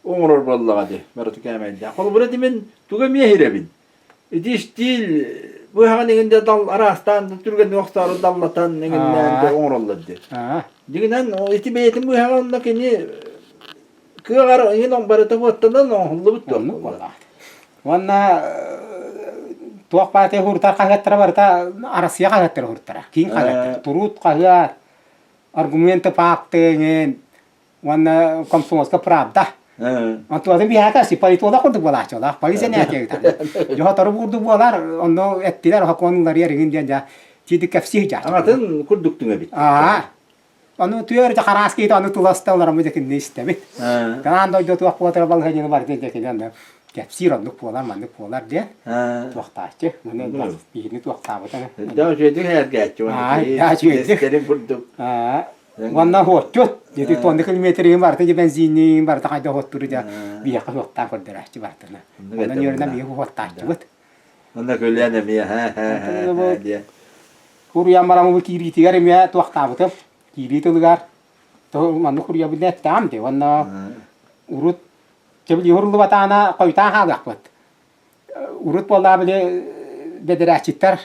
Оҥорор буоллаҕа дии барыта кээмэйдээх. Холобура мин туга эмиэ иһирэбин. Ити истиил быһаҕын иҥинде дал араастаан түргэнник охсоору даллатан иҥиннээн да оҥороллор дии. Дьиҥинэн ити бэйэтин быһаҕын онно кини кыаҕар иҥин барыта уоттанан оҥоһуллубут Оннук буоллаҕа. Уонна туох баатый уһурутар хаһыаттара барыта Арассыйа хаһыаттара уһуруттара. Киин хаһыаттар. Туруут хаһыат, аргументы факты иҥин уонна Комсомольская правда. Онтугатын биһээкэ политолог курдук буолааччылаах, полиция нээкиэгитан. Дьоһотору курдук буолар, онно эттилэр, хокуон уларыйар иҥин диэн дьа тиийдик кэпсии дьааччы. Атын курдук түҥэбит. Аа. Ону түөр дьэ хараас киһитэ ону туласта олороммут дьэ истэбит. Танаан дойду туох буолар балаһыанньаны барытын дьэ кини онно кэпсиир оннук буолар, маннык буолар диэн туохтааччы. Маны биһини туохтаабыта. Да үчүгэйдик эһэргээччи уонна кини курдук. Уонна хуоттут. Дьэ тонна километрин барыта дьэ бензинин барыта хайда хуоттуру дьэ биһиэхэ хуоттаан көрдөрөөччү барытына. Онон үөрэнэн биһиги хуоттааччыбыт. Онно күлэн эмиэ ха диэ. Хуруйан бараммы киириитигэр эмиэ туохтаабытым. Киирии тылыгар маннык хуруйабын эттэҕим дии. Уонна урут чэбили уруллубатаана хойутаан хаалыахпыт. Урут буоллаа били бэдэрээччиттэр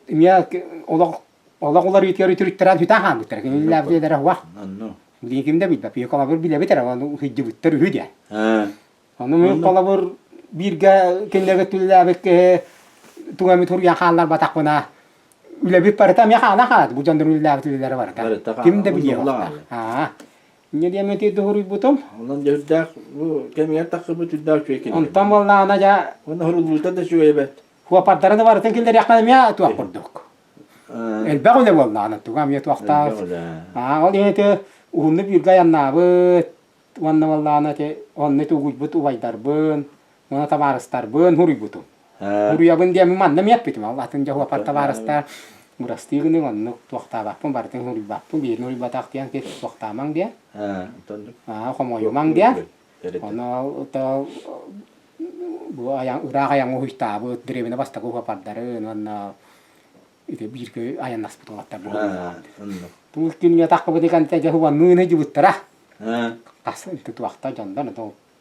эмиэ олох олох уларыытыгар үтүрүттэрэн сүтэн хаалбыттар. Кинилэр уах. Билигин ким да билбэт. Биһиги холобур билэбит эрэ, ону сылдьыбыттар үһү диэн. Ону мин холобур бииргэ кинилэргэ түллээбит киһи тугу эмит суруйан хаалларбатахпына үлэбит барыта эмиэ хаалан хаалар. Бу дьоннор үлэлээбит үлэлэрэ барыта. Ким да билиэ суохтаах. Инньэ диэммин дуһуруйбутум. Онон дьүрдээх бу кэмигэр тахсыбыт үрдээх үчүгэй кинигэ. Онтон буоллаҕына дьэ Уонна суруллуута да үчүгэй эбээт. Хуопардарын барытын киллэриэххэ эмиэ туох курдук. Элбэх үлэ буоллаҕына туга эмиэ туохтаах. Ол иһин ити уһуннук бииргэ айаннаабыт уонна буоллаҕына ити онно ити угуйбут убайдарбын уонна табаарыстарбын суруйбутум. Суруйабын диэммин манна эмиэ эппитим. Ол атын дьоһуопар табаарыстар бырастыы гыныҥ оннук туохтаабаппын барытын суруйбаппын биирин суруйбатах диэн туохтаамаҥ диэн. Хомойумаҥ диэн. Ону бу айан ыраах айаҥҥа уһуйтаабыт дэриэбинэ бастакы уһапардарын уонна ити бииргэ айаннаспыт уолаттар буоллулар. Туул күҥҥэ таххыбыт икэнтэ дьэ хубанныын дьыбыттара. Тас туохта дьоннор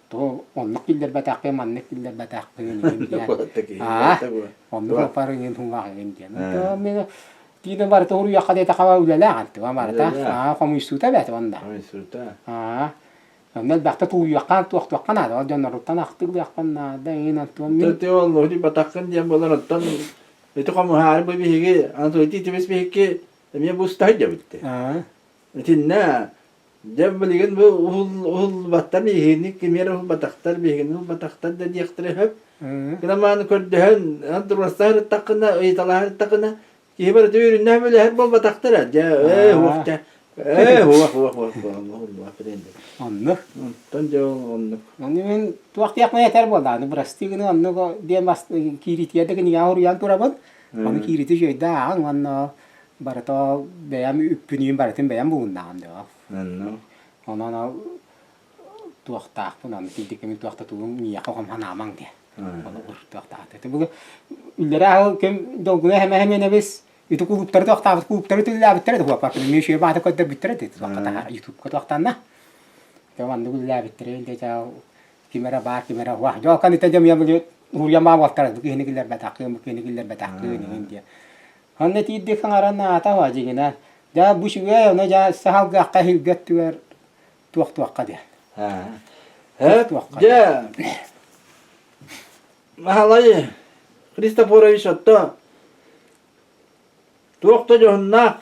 то оннук киллэрбэтэхпин маннык киллэрбэтэхпин диэн. Аа оннук опар иҥин хуҥаах иҥин диэн. Мен тиинэ барыта уруйахха диэтэхэ үлэлээх антыга барыта. Аа хомуйсуута бэт онда. Хомуйсуута. Аа Онно элбэхтэ тулуйуохха, туохтуохха наада. Ол дьонноруттан ахтыылыахха наада, эҥин антуом мин. Те ол лоһи батаххын диэн буолар оттон ити хомуһаары бу биһиги Анатолий Титович биһикки эмиэ бу устаһы дьэбитти. Итиннэ дьэ билигин бу уһулбаттар биһигини кимиэрэ уһулбатахтар биһигини уһулбатахтар да диэхтэрэ сөп. Кырамааны көрдөһөн туруорсаһырыттаххына ыйыталаһырыттаххына Киһи барыта үөрүннээх үлэһэр буолбатахтара. Дьэ, ээ, уох дьэ. Ээ, уох, уох, уох, уох, уох, Оннук. Онтон дьэ ол оннук. Ону мин туох диэхпин этэр буоллаҕына, бырастыы гына оннук диэн бас кииритиэ да кинигэҕэ суруйан турабын. Ону киирити үчүгэйдэ ааҕыҥ уонна барыта бэйэм үппүнүүн барытын бэйэм булуннаҕым доо. Оннук. Онон ол туохтаахпын, аны киирдиккэ мин туох да тугум миэхэ хомханаамаҥ диэн. Ону урутуохтаахта. Бу үллэрэ кэм долгуна хэмэ-хэмиэнэбис ити кулууптары туохтаабыт кулууптары түллээбиттэрэ да хуаппар мен шүө баата көрдөрбүттэрэ да туохха таһаар ютубка туохтанна. Те маннык үллээбиттэрэ инде ким эрэ баар ким эрэ хуах. Жолкан ите дьомья били уруйамаа буолтара бу киһини киллэрбэтаххын бу киһини киллэрбэтаххын иһин диye. Онно тиийдик хаҥаран аата хуа дьиҥинэ. Дьа бу үчүгэй ону дьа саһалгыахха иһилгэ өттүгэр туох-туохха диэн. Туох-туохха Дьэ, Маһалай Христофорович отто туох да дьоһуннаах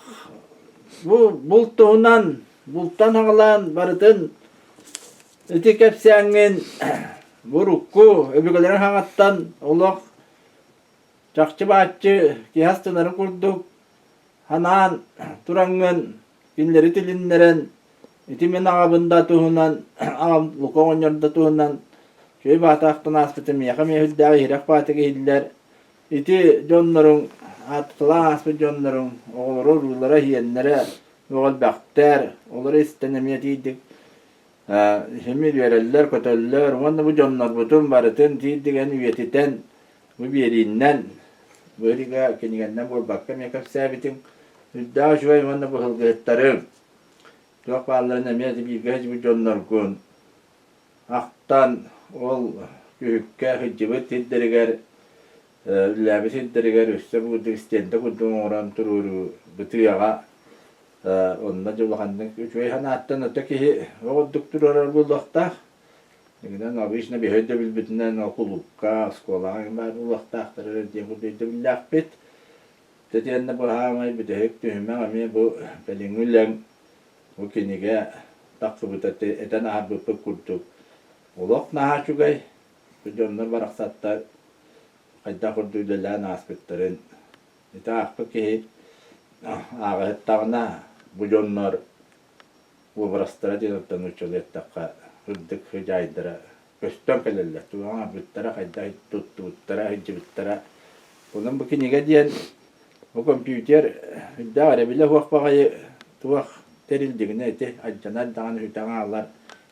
бу булт туһунан бултан хаҕалаан барытын ити кэпсээҥҥин бурукку өбүгэлэрин хаҥаттан олох чахчы-бааччы киһи астынарын курдук Анаан тураҥҥын кинилэри тилиннэрэн, ити мин аҕабын да туһунан, аҕам Лука оҕонньор да туһунан үчүгэй баатаахтан ааспытым миэхэ эмиэ сүрдээх иһирэх баатык иһиллэр. Ити дьонноруҥ, ааттаталаан ааспыт дьонноруҥ, оҕолоро, уруулара, иһиэннэрэ бөҕө элбэхтэр. Олору истэн эмиэ тиийдик сэмир үөрэллэр, көтөллөр уонна бу дьоннорбутун барытын тиийдик эн үйэтитэн Бу биэрииннэн, бу ыйга кинигэннэн буолбакка эмиэ кэпсээбитиҥ үрдээх үчүгэй уонна быһылгыһыттарыҥ туох баалларын эмиэ бииргэ сылдьыбыт дьонноргун ахтан ол күһүккэ сылдьыбыт сирдэригэр үлэлээбит сирдэригэр өссө бу курдук стендэ курдук оҥорон туруоруу бытыаҕа онно дьэ улаханнык үчүгэй санааттан ото киһи оҕурдук туруорар буолуохтаах. Дьиҥинэн, обычно биһи өйдөбүлбүтүнэн ол кулуупка, оскуолаҕа баар буолуохтаахтар эрэ диэн курдук өйдөбүллээхпит. Итиэннэ бу саамай бүтэһик түһүмэх эмиэ бу кэлиҥҥи үлэҥ, бу кинигэ тахсыбыта этэн аһарбыппыт курдук олох наһаа үчүгэй. Бу дьоннор барахсаттар хайдах курдук үлэлээн ааспыттарын ити аахпыт киһи ааҕыһыттаҕына бу дьоннор уобарастара диэн оттон нууччалыы эттэххэ, үрдүк хыдьаайдара көстөн кэлэллэр. Тугу оҥорбуттара, хайдах туттубуттара, сылдьыбыттара. Онон бу кинигэ диэн бу компьютер үрдээх эрэбилэ суох баҕайы туох тэрилдигинэ ити алдьанар даҕаны сүтэн хаалар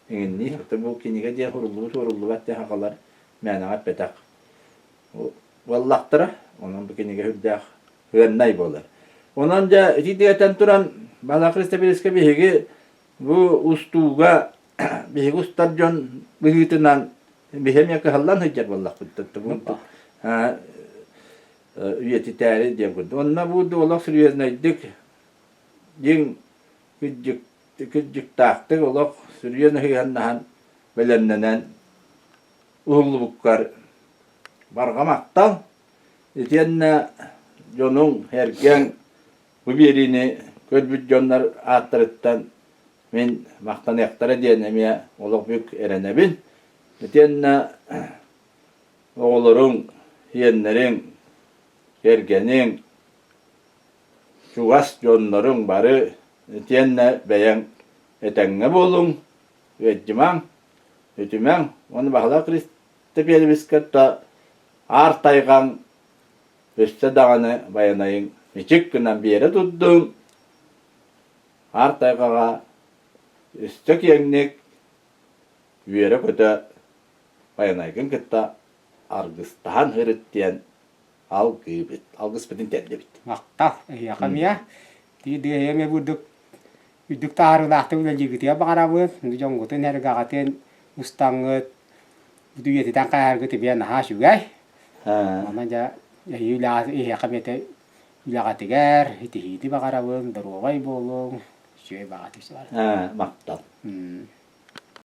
иҥинниир. Оттон бу кинигэ диэн суруллубут уоруллубат диэн сахалар мээнэҕэ эппэтэх буоллахтара. Онон бу кинигэ үрдээх ыаннай буолар. Онон дьэ ити диэтэн туран Бала Христобелеска биһиги бу устууга биһиги устар дьон быһыытынан биһи эмиэ кыһаллан сылдьар буоллахпыт бу үйэтитээри диэн курдук. Онно бу олох серьезнайдык дьиҥ кырдьыктаахтык олох серьезно сыһыаннаһан бэлэмнэнэн уһуллубуккар барҕа махтал. Итиэннэ дьонуҥ, эргэҥ бу биэриини көрбүт дьоннор ааттарыттан мин махтаныахтара диэн эмиэ олох бүк эрэнэбин. Итиэннэ оҕолоруҥ, сиэннэриҥ, кэргэниҥ. чугас дьонноруҥ бары итиэннэ бэйэҥ этэҥҥэ буолуҥ, ыалдьымаҥ, үтүмэҥ уонна Баһылай Христофоровичка да аар тайҕаҥ өссө даҕаны байанайыҥ мичик гынан биэрэ турдуҥ, аар тайҕаҕа өссө киэҥник үөрэ-көтө байанайгын кытта аргыстаһан сырыт диэн алгыыбыт, алгыспытын тиэрдэбит. Махтал эһиэхэ эмиэ. Тиийдиэһиэ эмиэ бурдук үрдүк таһаарыылаахтык үлэлииргитигэр баҕарабын. Дьоҥҥутун, эргэҕитин устаҥҥыт, үйэтитэн хаһааргыт эмиэ наһаа үчүгэй. Онон дьэ эһиги үлэҕэ эһиэхэ эмиэ үлэҕитигэр итиһиини баҕарабын, доруобай буолуҥ, үчүгэй баҕа Махтал.